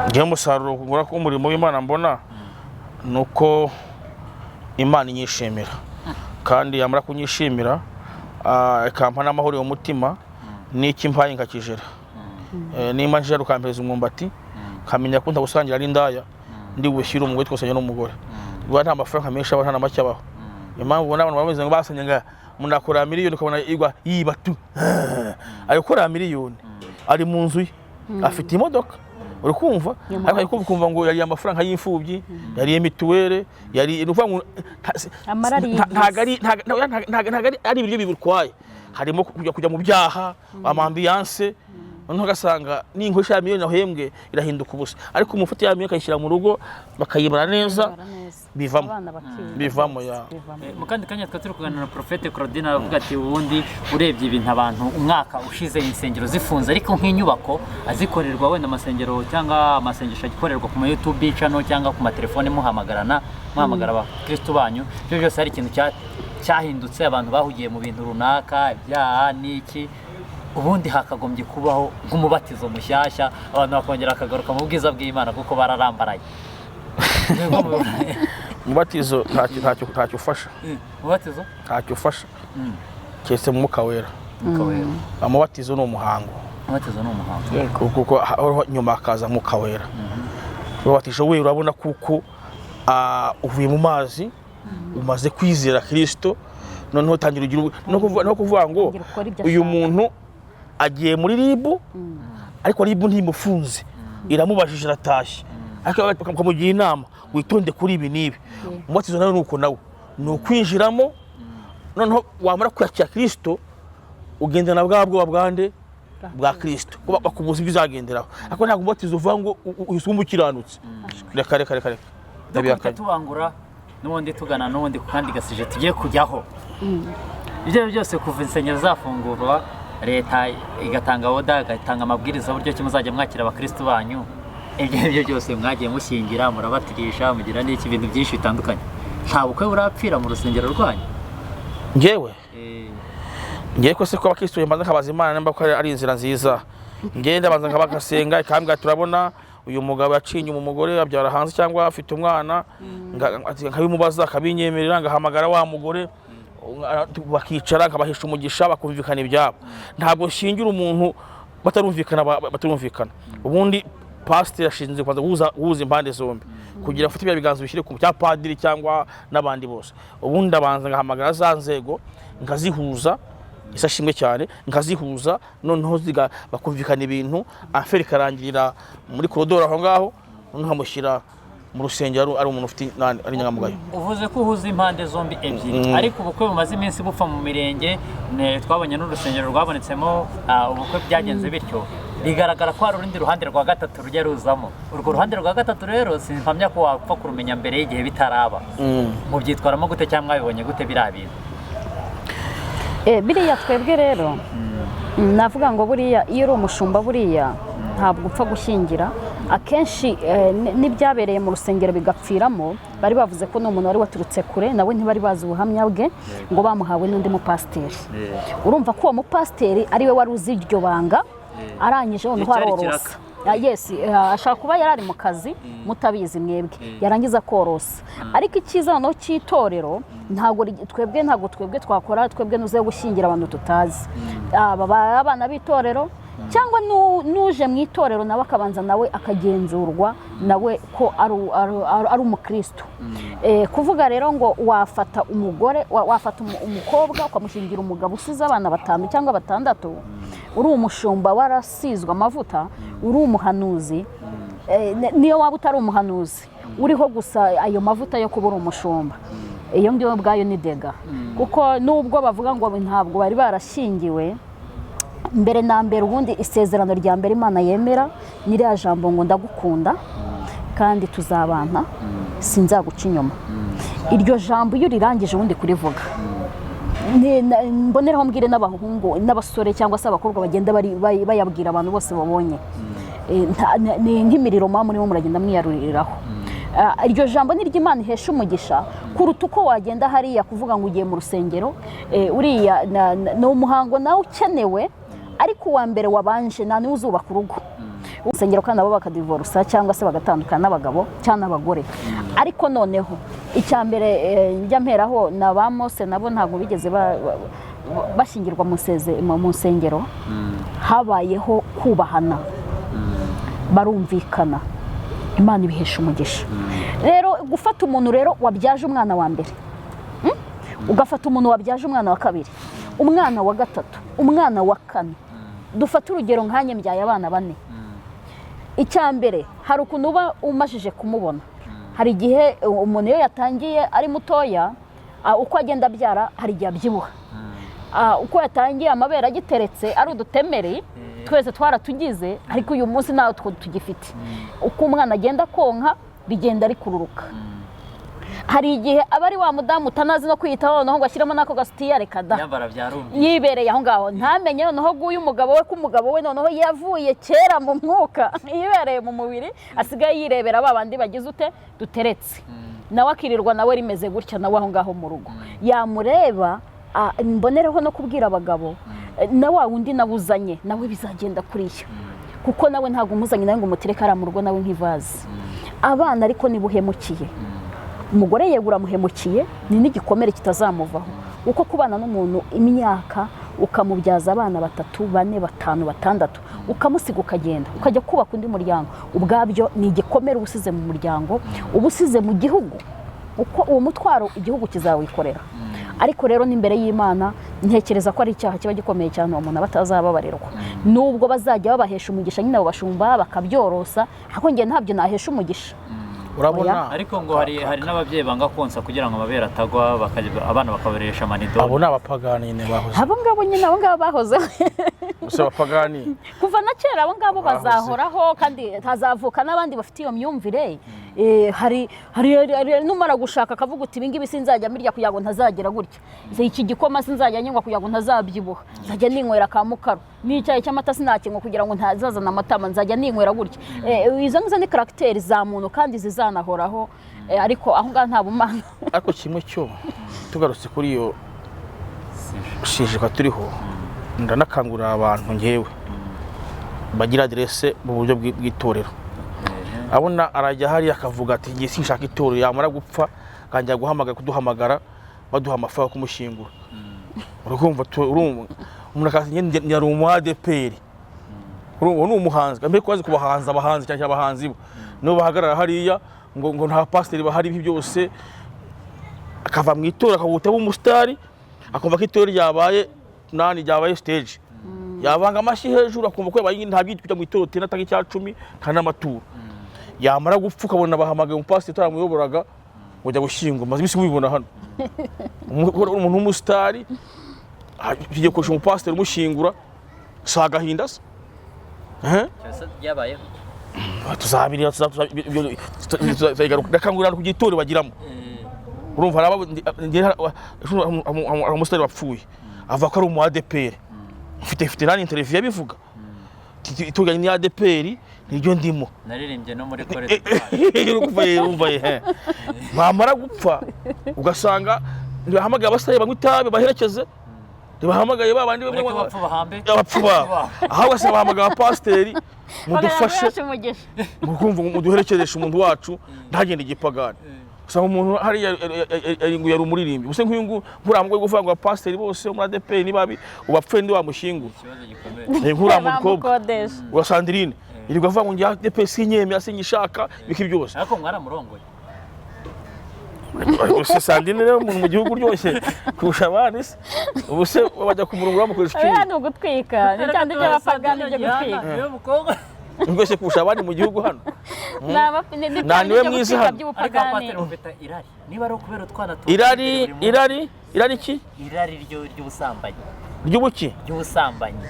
Ngewe umusaruro nkura ku umurimo w'Imana mbona ni uko Imana inyishimira, kandi yamara kunyishimira ikampa n'amahoro mu mutima, n'icyo impaye nkakijera. Nimba njera ukampereza umwumbati, nkamenya ko ntawusangira n'indaya, ndi bushyire umugore twasanye n'umugore. Rwa nta mafaranga menshi aba, nta na make abaho. Impamvu ubona abantu bameze ngo basanye nga umuntu akora miliyoni, ukabona igwa yiba tu, ari gukora miliyoni, ari mu nzu ye, afite imodoka, uri kumva, ariko ari kumva ukumva ngo yariye amafaranga y'imfubyi, yariye mituweli, yari, ni ukuvuga ngo Amarari. Ntago ari ibiryo bibutwaye, harimo kujya mu byaha, amambiyanse, noneho ugasanga n'inkoresha ya miliyoni ahembwe irahinduka ubusa. Ariko umufata ya miliyoni akayishyira mu rugo, bakayibara neza, Bakayibara neza. Bivamo. Abana bakiga. Bivamo, ya. Bivamo. Mu kandi kanya twari turi kuganira na Prophète Claudine, aravuga ati ubundi urebye ibintu abantu umwaka ushize insengero zifunze, ariko nk'inyubako azikorerwa wenda amasengero cyangwa amasengesho agikorerwa ku ma YouTube channel cyangwa ku matelefone, muhamagarana, muhamagara abakristo banyu, ibyo byose hari ikintu cyahindutse, abantu bahugiye mu bintu runaka, ibyaha n'iki. Ubundi hakagombye kubaho nk'umubatizo mushyashya, abantu bakongera bakagaruka mu bwiza bw'Imana kuko bararambaraye. Umubatizo ntacyo ufasha. Umubatizo? Ntacyo ufasha keretse mu Mwuka Wera. Umwuka Wera. Umubatizo ni umuhango. Umubatizo ni umuhango. Kuko hahoraho nyuma hakaza Mwuka Wera. Ubatisha we urabona kuko uvuye mu mazi, umaze kwizera Kirisito, noneho utangira ugira no kuvuga ngo Tangira ukora ibyo uyu ashaka. muntu agiye muri RIB, ariko RIB ntimufunze, iramubajije aratashye, ariko bakamugira inama, witonde kuri ibi n'ibi. Umubatizo nawe ni uko, nawe ni ukwinjiramo, noneho wamara kwakira Kirisito ugendana bwa bwoba bwande bwa Kirisito, kuba bakubuza ibyo uzagenderaho. Ariko ntabwo umubatizo uvuga ngo uhise wumva ukiranutse. Reka reka reka reka. Dukubita Ndabihakanye. tubangura n'ubundi tugana n'ubundi ku kandi gasije tugiye kujyaho. Ibyo ari byo byose, kuva insengero zafungurwa, leta igatanga order, igatanga amabwiriza uburyo ki muzajya mwakira abakristo banyu, ibyo ari byo byose mwagiye mushyingira, murabatirisha, mugira n'iki, ibintu byinshi bitandukanye, nta bukwe burapfira mu rusengero rwanyu? Njyewe ngewe ko se ko abakristo mbanza nkabaza Imana nimba ko ari inzira nziza, ngewe ndabanza nkabagasenga, ikambwira turabona uyu mugabo yaciye inyuma umugore abyara hanze cyangwa afite umwana, nkabimubaza akabinyemerera, ngahamagara wa mugore bakicara, nkabahisha umugisha, bakumvikana ibyabo. Ntabwo nshingira umuntu batarumvikana, batarumvikana. Ubundi pasiteri ashinzwe kubanza guhuza impande zombi kugira ngo afate bya biganza bishyire ku cya padiri cyangwa n'abandi bose. Ubundi abanza ngahamagara za nzego nkazihuza, isashimwe cyane, nkazihuza, noneho bakumvikana ibintu, affaire ikarangirira muri korodoro aho ngaho, noneho nkamushyira mu rusengero ari umuntu ufite ari inyangamugayo. Uvuze ko uhuza impande zombi ebyiri, ariko ubukwe bumaze iminsi bupfa mu mirenge, twabonye n'urusengero rwabonetsemo ubukwe byagenze bityo, bigaragara ko hari urundi ruhande rwa gatatu rujya ruzamo. Urwo ruhande rwa gatatu rero simpamya ko wapfa kurumenya mbere y'igihe bitaraba. Mubyitwaramo gute cyangwa mwabibonye gute biriya bintu? Biriya twebwe rero navuga ngo buriya iyo uri umushumba, buriya ntabwo upfa gushyingira. Akenshi n'ibyabereye mu rusengero bigapfiramo, bari bavuze ko ni umuntu wari waturutse kure, nawe ntibari bazi ubuhamya bwe, ngo bamuhawe n'undi mupasiteri. Urumva ko uwo mupasiteri ari we wari uzi iryo banga, arangije noneho Icyari arorosa. Yes, ashobora kuba yari ari mu kazi mutabizi mwebwe, yarangiza korosa. Ariko icyiza noneho cy'itorero, ntabwo twebwe, ntabwo twebwe twakora, twebwe nuze gushyingira abantu tutazi. Aba abana b'itorero cyangwa n'uje mu itorero nawe akabanza nawe akagenzurwa nawe ko ari umukristo. Kuvuga rero ngo wafata umugore, wafata umukobwa ukamushyingira umugabo usize abana batanu cyangwa batandatu, uri umushumba warasizwe amavuta, uri umuhanuzi, niyo waba utari umuhanuzi, uriho gusa ayo mavuta yo kuba uri umushumba, iyo ngiyo ubwayo ni dégâts. Kuko nubwo bavuga ngo ntabwo bari barashyingiwe mbere na mbere, ubundi isezerano rya mbere Imana yemera ni ririya jambo ngo "Ndagukunda kandi tuzabana, sinzaguca inyuma." Iryo jambo iyo urirangije ubundi kurivuga, mboneraho mbwire n'abahungu n'abasore cyangwa se abakobwa bagenda bayabwira abantu bose babonye. Ni nk'imiriro muba murimo muragenda mwiyaruriraho. Iryo jambo ni ry'Imana ihesha umugisha kuruta uko wagenda hariya kuvuga ngo ugiye mu rusengero. Uriya ni umuhango nawe ukenewe, ariko uwa mbere wabanje nta niwe uzubaka urugo. Urusengero kandi nabo bakadivorusa cyangwa se bagatandukana n'abagabo cyangwa n'abagore. Ariko noneho icya mbere, njya mperaho na ba Mose, nabo ntabwo bigeze bashyingirwa mu nsengero. Habayeho kubahana, barumvikana, Imana ibihesha umugisha. Rero gufata umuntu rero wabyaje umwana wa mbere, Ugafata umuntu wabyaje umwana wa kabiri, umwana wa gatatu, umwana wa kane, dufate urugero nkanjye mbyaye abana bane. Icya mbere, hari ukuntu uba umajije kumubona. Hari igihe umuntu iyo yatangiye ari mutoya, uko agenda abyara hari igihe abyibuha. Uko yatangiye amabere agiteretse ari udutemeri, twese twaratugize, ariko uyu munsi ntabwo tugifite. Uko umwana agenda konka bigenda rikururuka. Hari igihe aba ari wa mudamu utanazi no kwiyitaho, noneho ngo ashyiremo n'ako gasutiya, reka da. Yambara byarumye. Yibereye aho ngaho, ntamenye noneho guyu umugabo we, ko umugabo we noneho yavuye kera mu mwuka, yibereye mu mubiri, asigaye yirebera ba bandi bagize ute duteretse, nawe akirirwa nawe rimeze gutya, nawe aho ngaho mu rugo yamureba. Mbonereho no kubwira abagabo, na wa wundi nawe uzanye nawe bizagenda kuriya, kuko nawe ntabwo umuzanye nawe ngo umutereke hariya mu rugo nawe nk'ivaze abana. Ariko niba uhemukiye umugore, yego uramuhemukiye, ni n'igikomere kitazamuvaho, kuko kubana n'umuntu imyaka, ukamubyaza abana batatu, bane, batanu, batandatu, ukamusiga ukagenda ukajya kubaka undi muryango, ubwabyo ni igikomere uba usize mu muryango, uba usize mu gihugu, uko uwo mutwaro igihugu kizawikorera. Ariko rero n'imbere y'Imana ntekereza ko ari icyaha kiba gikomeye cyane, uwo muntu aba atazababarirwa, nubwo bazajya babahesha umugisha nyine abo bashumba bakabyorosa, ariko njye ntabyo nahesha umugisha. Urabona. Ariko ngo hari n'ababyeyi banga konsa kugira ngo amabere atagwa, abana bakabareresha amanido. Abo ni abapagani nyine bahoze. Abo ngabo nyine, abo ngabo bahozeho. Gusa abapagani. Kuva na kera abo ngabo Bahoze. bazahoraho, kandi hazavuka n'abandi bafite iyo myumvire. Hari numara gushaka akavuga uti: "Ibi ngibi sinzajya mbirya kugira ngo ntazagira gutya. Iki gikoma sinzajya nywa kugira ngo ntazabyibuha, nzajya ninywera ka mukaru, n'icyayi cy'amata sinakinywa kugira ngo ntazazana amatama, nzajya ninywera gutya." Izo ngizo ni caractère za muntu kandi zizanahoraho. Ariko aho ngaho nta bumana. Ariko kimwe cyo, tugarutse kuri iyo shijika turiho, ndanakangurira abantu ngewe bagira aderese mu buryo bw'itorero. Abona arajya hariya akavuga ati: "Ngiye sinshaka itorero." Yamara gupfa akajya guhamagara, kuduhamagara, baduha amafaranga yo kumushyingura. Urumva, urumva umuntu akaza: "Njye ndi umu ADEPR." Urumva ni umuhanzi mbere kubazi ku bahanzi, abahanzi cyane cyane, abahanzi bo nibo bahagarara hariya ngo nta pasiteri bahari, ibi byose. Akava mu itorero akabuta umusitari, akumva ko itorero ryabaye nani, ryabaye stage, yavanga amashyi hejuru, akumva ko yabaye nta byitwa mu itorero tena, atanga icya cumi nta n'amaturo. Yamara gupfa ukabona bahamagaye umupasiteri utaramuyoboraga ngo jya gushyingura. Maze iminsi mubibona hano. Umuntu w'umusitari tugiye gukoresha umupasiteri umushyingura, si agahinda se? Eh? Cyose byabayeho. Tuzabirira, tuzabigaruka. Ndakangurira kugira itorero bagiramo. Urumva hari hari umusitari wapfuye avuga ko ari umu ADEPR. Mfite nani interview yabivuga. Itorero ni ADEPR, niryo ndimo. Naririmbye no muri college. Urumva ye, urumva ye, he. Bamara gupfa ugasanga ntibahamagaye abasitari banywa itabi baherekeze. Ntibahamagaye ba bandi Mureke abapfu bahambe abapfu babo, ahubwo se bahamagaye abapasiteri: mudufashe Bagaragara umugisha. Mukumva muduherekereshe umuntu wacu ntagende igipagani. Usanga umuntu hariya ngo yari umuririmbyi gusa, nk'uyu nguyu nkuriya mugore kuvuga ngo abapasiteri bose bo muri ADEPR ni babi, ubapfuye ndi wamushyingura. Ikibazo gikomeye. Nkuriya mukobwa Bamukodesha. wa Sandrine yirirwa avuga ngo njye ADEPR sinyemera, sinyishaka, ibiki byose. Ariko mwaramurongoye. Ariko se Sandrine rero, umuntu mu gihugu uryoshye kurusha abandi se, ubu se bajya ku murongo bamukoresha Oya, iki? ni ugutwika, ni bya bindi by'abapagani byo gutwika. Niwe mukobwa. Uryoshye kurusha abandi mu gihugu hano. Ni ni Nta bya niwe bindi byo mwiza gutwika hano. Ariko by'ubupagani. abapasiteri mufite irari, niba ari ukubera utwana tuba Irari? buri munsi. Irari, irari ki? Irari ry'ubusambanyi. Ry'ubuki? Ry'ubusambanyi.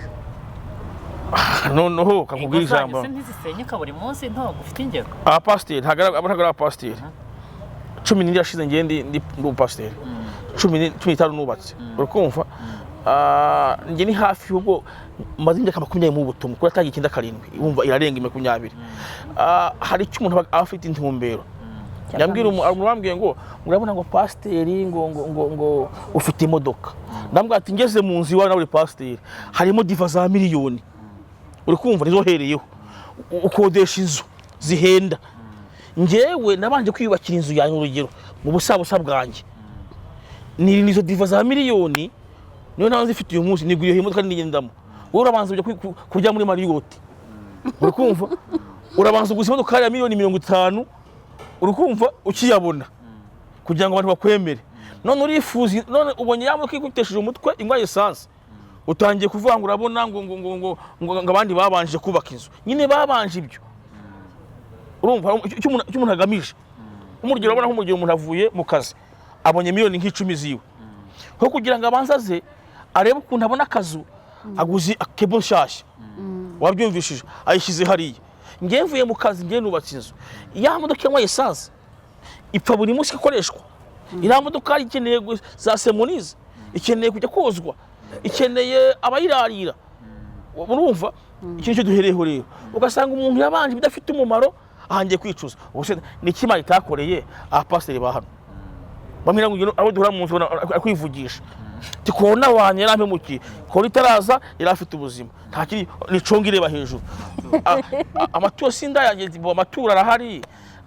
Noneho kakubwira Ingo zanyu ijambo. se ntizisenyuka buri munsi? Ntabwo ufite ingero? Abapasiteri ntabwo ari abapasiteri. 14 yashize ngiye ndi umupasiteri, 15 nubatse, urikumva? Njye ni hafi ubwo maze imyaka 20 mu butumwa, kuko yatangiye 97, wumva irarenga 20. Hari icyo umuntu aba afite intumbero. Yambwira umuntu wambwiye ngo murabona ngo pasiteri ngo ufite imodoka, ndambwira ati ngeze mu nzu iwawe nawe uri pasiteri, harimo diva za miliyoni, uri kumva, nizo uhereyeho ukodesha inzu zihenda. Njyewe nabanje kwiyubakira inzu yanjye, urugero mu busabusa bwanjye ni nizo diva za miliyoni niyo nawe nzifite uyu munsi, niguriye imodoka nigendamo. Wowe urabanza ujya kurya muri Marriott, uri kumva, urabanza uguza imodoka ya miliyoni 50, uri kumva, ukiyabona kugira ngo abantu bakwemere. None urifuza, none ubonye ya modoka igutesheje umutwe, inywa essence, utangiye kuvuga ngo urabona ngo abandi babanje kubaka inzu. Nyine babanje ibyo, urumva icyo umuntu agamije. Nk'urugero, urabona nk'umugero umuntu avuye mu kazi abonye miliyoni nk'icumi ziwe, nko kugira ngo abanze aze arebe ukuntu abona akazu, aguze kebo nshyashya, wabyumvishije, ayishyize hariya. Ngewe mvuye mu kazi, ngewe nubatse inzu, ya modoka inywa essence ipfa buri munsi ikoreshwa, iriya modoka ikeneye za semonize, ikeneye kujya kozwa, ikeneye abayirarira, urumva? Iki nicyo duhereyeho rero. Ugasanga umuntu yabanje ibidafite umumaro, ahangiye kwicuza. Ubu se ni iki Imana itakoreye abapasiteri ba hano? Bamwe ngo abo duhura mu nzu ari kwivugisha ati kona wanjye yarampemukiye, kona itaraza yari afite ubuzima, nta kiri ni congo ireba hejuru. Amaturo si indayange, amaturo arahari,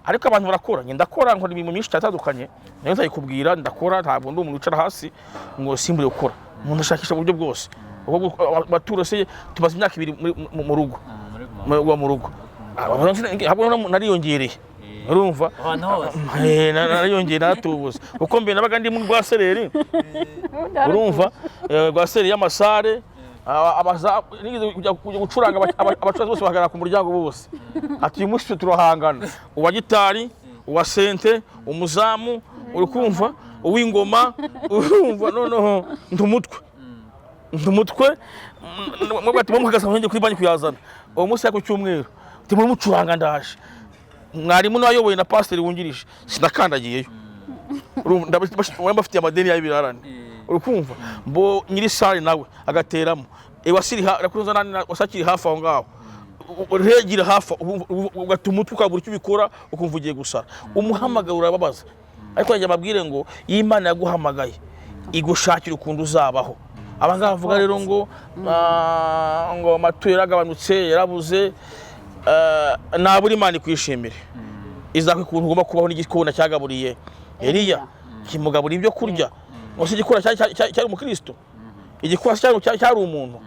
ariko abantu barakora. Njye ndakora, nkora imirimo myinshi itandukanye, nayo nzayikubwira. Ndakora, ntabwo ndi umuntu wicara hasi ngo simbure gukora. Umuntu ashakisha uburyo bwose. Ubwo amaturo se, tumaze imyaka 2 mu rugo, mu rugo ahubwo nariyongereye, urumva? Ahantu hose. Nariyongeye, naratubuze, kuko mbere nabaga ndi muri rwasereri, urumva, rwasereri y'amasare, nigeze kujya gucuranga, abacuranzi bose bahagarara ku muryango bose, ati uyu munsi turahangana, uwa gitari, uwa sente, umuzamu, uri kumva, uw'ingoma, urumva? Noneho ndi umutwe mwebwe ati muhagaze aho, njye kuri banki kuyazana uwo munsi ku cyumweru, ati muri mucuranga ndaje. Mwarimu nayoboye na pasiteri wungirije sinakandagiyeyo. Urumva, bafitiye amadeni y'ibirarane, urikumva? Mbo nyiri sare nawe agateramo wasiri wasakiri hafi aho ngaho, uregira hafi ugata umutwe, ukabura icyo ubikora, ukumva ugiye gusara. Umuhamagaro urababaza, ariko njya mbabwire ngo iyo Imana yaguhamagaye igushakira ukuntu uzabaho. Aba ngaba bavuga rero ngo ngo amaturo yaragabanutse, yarabuze, nabura Imana ikwishimire, izakwe ukuntu ugomba kubaho. N'igikona cyagaburiye Eliya, kimugabura ibyo kurya, ngo se igikona cyari umukristo? Igikona cyari umuntu.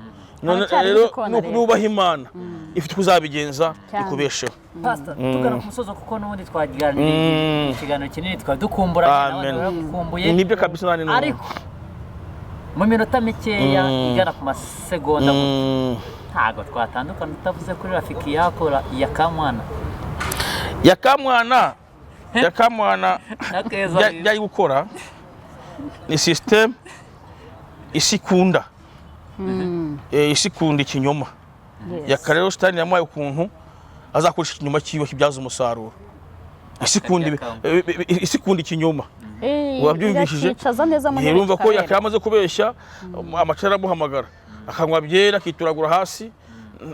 None Haracyari rero igikona rero. nubaha Imana, ifite uko uzabigenza Cyane. ikubesheho. Pastor, tugana ku musozo, kuko n'ubundi twaganiriye ikiganiro kinini, twari dukumburanye nawe. Amen. Naragukumbuye. Nibyo kabisa, nani n'ubu. Ariko mu minota mikeya igana ku masegonda, ntabwo twatandukana utavuze kuri rafiki yako ya Kamwana. Yakamwana, yakamwana. Nakeza. Byari gukora ni system isi ikunda. Isi ikunda ikinyoma. Yaka rero shitani yamuhaye ukuntu azakoresha ikinyoma cyiwe kibyaza umusaruro. Isi ikunda isi ikunda ikinyoma. Wabyumvishije? Irakicaza neza mu ntebe Urumva ko kikabera. yaka yamaze kubeshya, amacara aramuhamagara, akanywa byera, akituragura hasi,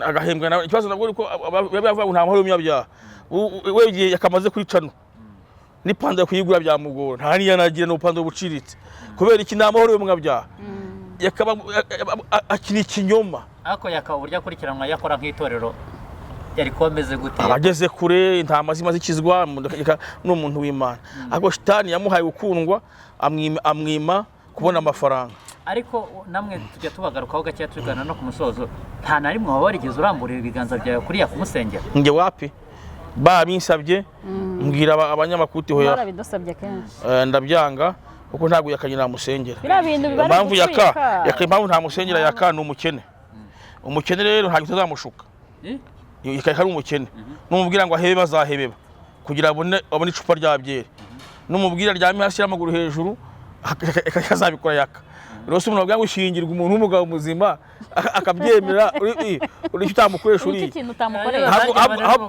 agahembwa nawe. Ikibazo nabwo ni uko biba bivuga ngo nta mahoro y'umunyabyaha. We igihe yakamaze kuri cano n'ipantaro kuyigura byamugora, nta niyo anagira, n'upantaro buciriritse. Kubera iki? Ni amahoro y'umunyabyaha. Yakaba akina ikinyoma. Ariko yakaba uburyo akurikiranwa yakora nk'itorero yari kuba ameze gute? Abageze kure, intama zima zikizwa, ni umuntu w'Imana, ariko shitani yamuhaye gukundwa, amwima kubona amafaranga. Ariko namwe tujya tubagarukaho gakeya, tugana no ku musozo. Nta na rimwe waba warigeze uramburira ibiganza byawe kuriya kumusengera? Njye wapi, babinsabye, mbwira abanyamakuru uti hoya. Barabidusabye kenshi. Ndabyanga kuko ntabwo yakanye namusengera. Biriya bintu biba ari Impamvu yaka ugutwika. Yaka, impamvu ntamusengera, yaka ni umukene. Umukene rero ntabwo utazamushuka. Eh? Yaka ari umukene, numubwira ngo ahebe, bazahebeba kugira abone icupa rya byeri. Numubwira aryame hasi y'amaguru hejuru, akazabikora. Yaka rero si umuntu wabwira ngo ushingirwa umuntu w'umugabo muzima akabyemera, uri icyo utamukoresha Nicyo uriya. kintu utamukorera.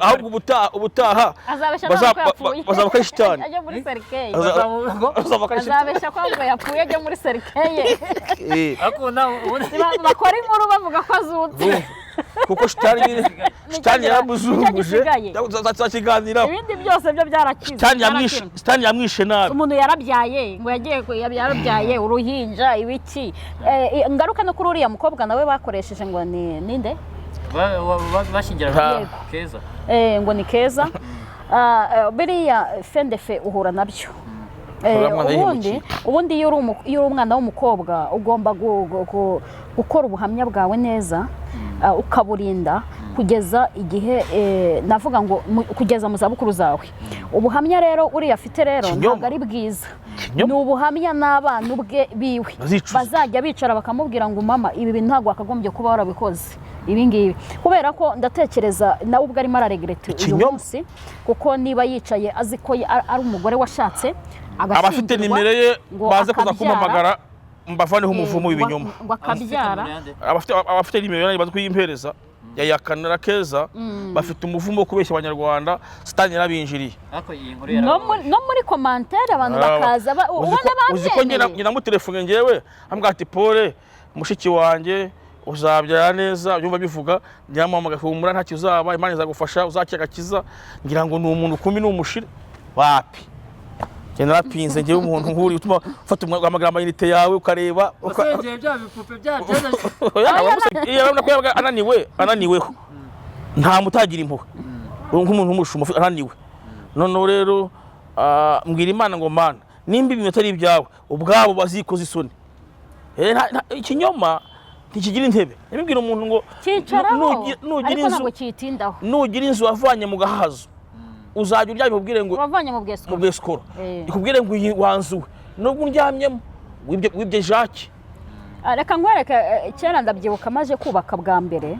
Ahubwo ubutaha Azabeshya ko yapfuye. Bazaba ko ari shitani. Ajya muri cercueil. Bazaba ko ari shitani. Azabeshya ko ngo yapfuye, ajya muri cercueil. Ariko nawe ubundi Bakora inkuru bavuga ko azutse. Urumva? Kuko shitani nyine, shitani yaramuzunguje. Nicyo gisigaye. Tuzakiganiraho. Ibindi byose byo byarakize. Shitani yamwishe. Byarakira. Shitani yamwishe nabi. Umuntu yarabyaye, ngo yagiye yarabyaye uruhinja ibiki. Ngaruka no kuri uriya mukobwa nawe bakoresheje ngo ni ninde? Bashyingiranywe. Yego. Keza. Ngo ni Keza. Biriya fendefe uhura nabyo. Uriya mwana Ubundi yihemukiye. ubundi iyo uri umwana w'umukobwa ugomba gukora ubuhamya bwawe neza, ukaburinda kugeza igihe, navuga ngo kugeza mu zabukuru zawe. Ubuhamya rero uriya afite rero Kinyoma. ntabwo ari bwiza. Kinyoma. Ni ubuhamya n'abana ubwe biwe Bazicuza. bazajya bicara bakamubwira ngo mama, ibi bintu ntabwo wakagombye kuba warabikoze ibi ngibi, kubera ko ndatekereza nawe ubwo arimo araregreta uyu Ikinyoma. munsi, kuko niba yicaye azi ko ari umugore washatse Abafite agashyingirwa, nimero ye ngo baze kuza akabyara, kumpamagara mbavaneho umuvumo w'ibinyoma. Ngo akabyara. Abafite nimero yanjye baze kuyimpereza ya Yakanara Keza, bafite umuvumo wo kubeshya Abanyarwanda, satani yarabinjiriye. Ariko iyi nkuru No yarababaje. No muri commentaire abantu bakaza Uzi ubona uzi ko babyemeye. njye namutelefone njyewe, ambwira ati pole mushiki wanjye, uzabyara neza, byumva bivuga. Nyamuhamagaye, humura ntacyo uzaba, Imana izagufasha, uzakira agakiza. Ngira ngo ni umuntu kumi ni umushire, wapi, njye narapinze. Njyewe umuntu nk'uriya utuma ufata uhamagara amayinite yawe ukareba Wasengeye bya bipupe bya byaza. Iyo urabona ko yabaga ananiwe, ananiweho nta mutagira impuhwe. Uri nk'umuntu w'umushumba ananiwe. Noneho rero mbwira Imana ngo Mana, nimba ibintu atari ibyawe, ubwabo bazikoza isoni. Ikinyoma ntikigira intebe. Nabibwira umuntu ngo Cyicaraho nugira ariko inzu, ntabwo kiyitindaho. Nugira inzu wavanye mu gahazo, uzajya uryamye ubwire ngo Wavanye mu mu bwesikoro. Bwesikoro. Ikubwire ngo iyi wanzuwe nubwo undyamyemo wibye Jacques. Reka nkwereke, kera ndabyibuka maje kubaka bwa mbere,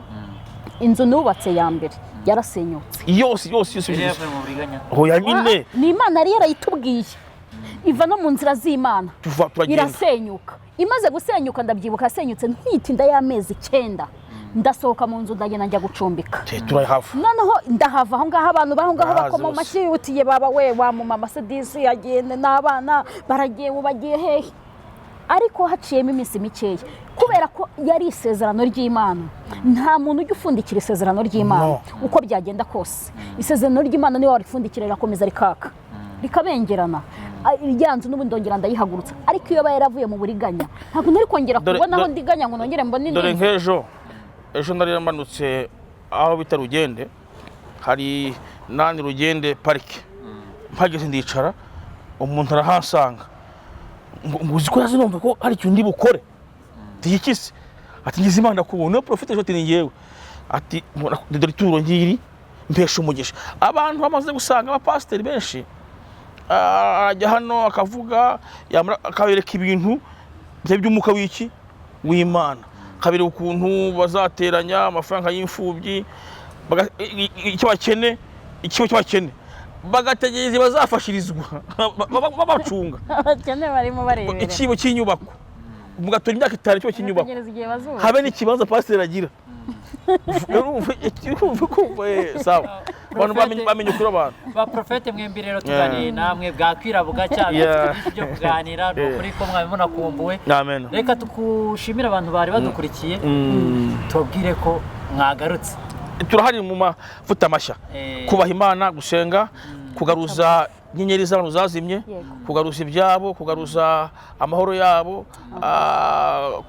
inzu nubatse ya mbere yarasenyutse. Yose yose yose. Yari yavuye mu buriganya. Hoya nyine. Ni Imana yari yarayitubwiye, iva no mu nzira z'Imana. Tuva turagenda. Irasenyuka. Imaze gusenyuka, ndabyibuka yasenyutse ntwite inda y'amezi 9, ndasohoka mu nzu ndagenda njya gucumbika. Turahava. Noneho ndahava aho ngaho, abantu baho ngaho Barahazi bakoma bose. amashyi, utiye baba we wa mumama se disi yagende n'abana baragiye, ubu bagiye hehe? Ariko haciyemo iminsi mikeya, kubera ko yari isezerano ry'Imana, nta muntu ujya ufundikira isezerano ry'Imana. No. Uko byagenda kose, isezerano ry'Imana niyo warifundikira rirakomeza rikaka rikabengerana. Rya nzu n'ubundi ndongera ndayihagurutsa, ariko iyo aba yaravuye mu buriganya ntabwo nari kongera kubona aho ndiganya ngo nongere mbone indi Dore nzu. Nk'ejo ejo nari namanutse aho bita Rugende, hari nani, Rugende parike, mpageze ndicara, umuntu arahasanga ngo uzi ko yaje numva ko hari ikintu ndi bukore ntiyikise, ati ngize Imana kubona niyo profite ejo, ati ni njyewe, ati dore ituro ngiri mpesha umugisha. Abantu bamaze gusanga abapasiteri benshi, ajya hano akavuga, yamara akabereka ibintu by'umwuka w'iki w'Imana, akabereka ukuntu bazateranya amafaranga y'imfubyi, icyo bakene, ikigo cy'abakene, bagategereza bazafashirizwa babacunga. Abakene barimo barebera. Ikibo cy'inyubako, mugatora imyaka 5 ikibo cy'inyubako. Bategereza igihe bazubaka. Habe n'ikibanza pasiteri agira. Urumva kumva, sawa, abantu bamenye ukuri abantu. Ba profete mwembi rero tuganiriye namwe bwakwira bugacya, byinshi byo kuganira, ni ukuri ko mwari munakumbuwe. Amen. Reka tukushimire abantu bari badukurikiye, tubabwire ko mwagarutse. Turahari mu mavuta mashya. Kubaha Imana, gusenga, kugaruza inyenyeri z'abantu zazimye, kugaruza ibyabo, kugaruza amahoro yabo,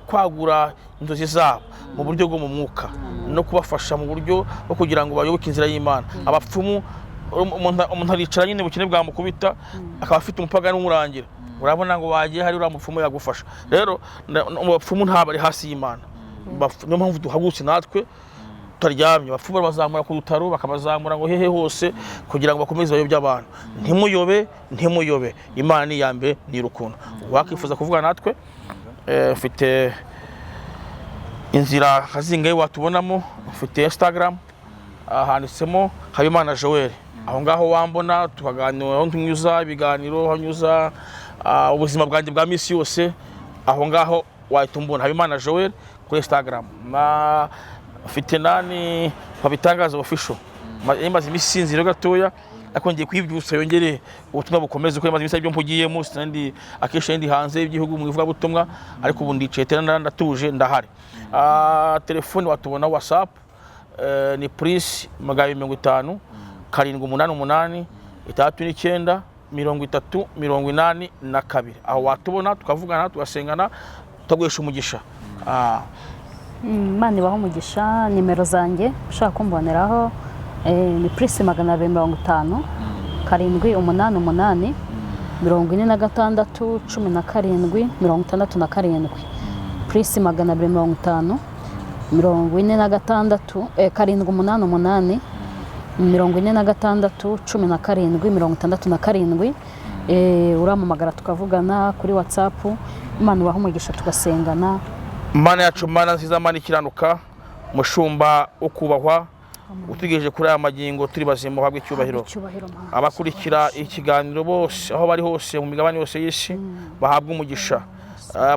kwagura inzozi zabo mu buryo bwo mu mwuka, no kubafasha mu buryo bwo kugira ngo bayoboke inzira y'Imana. Abapfumu, umuntu aricara nyine, ubukene bwamukubita, akaba afite umupagani umurangira, urabona ngo wagiye hari uriya mupfumu yagufasha. Rero mu bapfumu ntabwo ari hasi y'Imana. Niyo mpamvu duhagurutse natwe tutaryamye. Abapfumu babazamura ku rutaro, bakabazamura ngo hehe hose, kugira ngo bakomeze bayobye abantu. Ntimuyobe, ntimuyobe. Imana ni iya mbere, ni urukundo. Wakwifuza kuvugana natwe, mfite inzira kazinga watubonamo. Mfite Instagram, handitsemo Habimana Joel. Aho ngaho wambona, tukaganira, aho tunyuza ibiganiro, aho nyuza ubuzima bwanjye bwa minsi yose. Aho ngaho wahita umbona, Habimana Joel kuri Instagram. Na mfite nani Babitangaza Official. Maze iminsi isinzira gatoya, ariko ngiye kuyibyutsa yongere ubutumwa bukomeze, kuko maze iminsi aribyo mpugiyemo. Sinandi, akenshi ndi hanze y'igihugu mu ivugabutumwa, ariko ubu ndicaye tena ndatuje, ndahari. Telefone watubona, WhatsApp, ni +250 788 69 30 82. Aho watubona, tukavugana, tugasengana, tukaguhesha umugisha. Imana ibahe umugisha. Nimero zanjye ushaka kumboneraho, ni +250 788 46 17 67. +250 46, 788 46 17 67. Urampamagara tukavugana kuri WhatsApp. Imana ibahe umugisha, tugasengana. Mana yacu, Mana nziza, Mana ikiranuka, mushumba wo kubahwa, utugejeje kuri aya magingo turi bazima, uhabwe icyubahiro. Icyubahiro, Mana. Abakurikira ikiganiro bose, aho bari hose mu migabane yose y'isi, bahabwe umugisha,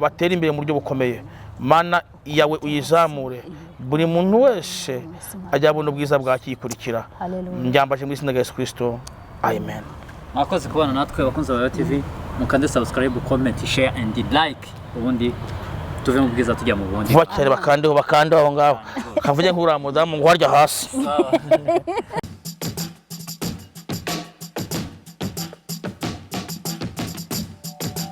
batere imbere mu buryo bukomeye. Mana yawe uyizamure, buri muntu wese ajya abona ubwiza bwakiyikurikira. Haleluya. Njyambaje mu izina rya Yesu Kristo, amen. Mwakoze kubana natwe, abakunzi ba TV. Mukande subscribe, comment, share and like, ubundi tuve mu bwiza tujya mu bundi. Vuba cyane, bakandeho, bakandeho aho ngaho, kavuge nk'uriya mudamu ngo warya hasi. Sawa.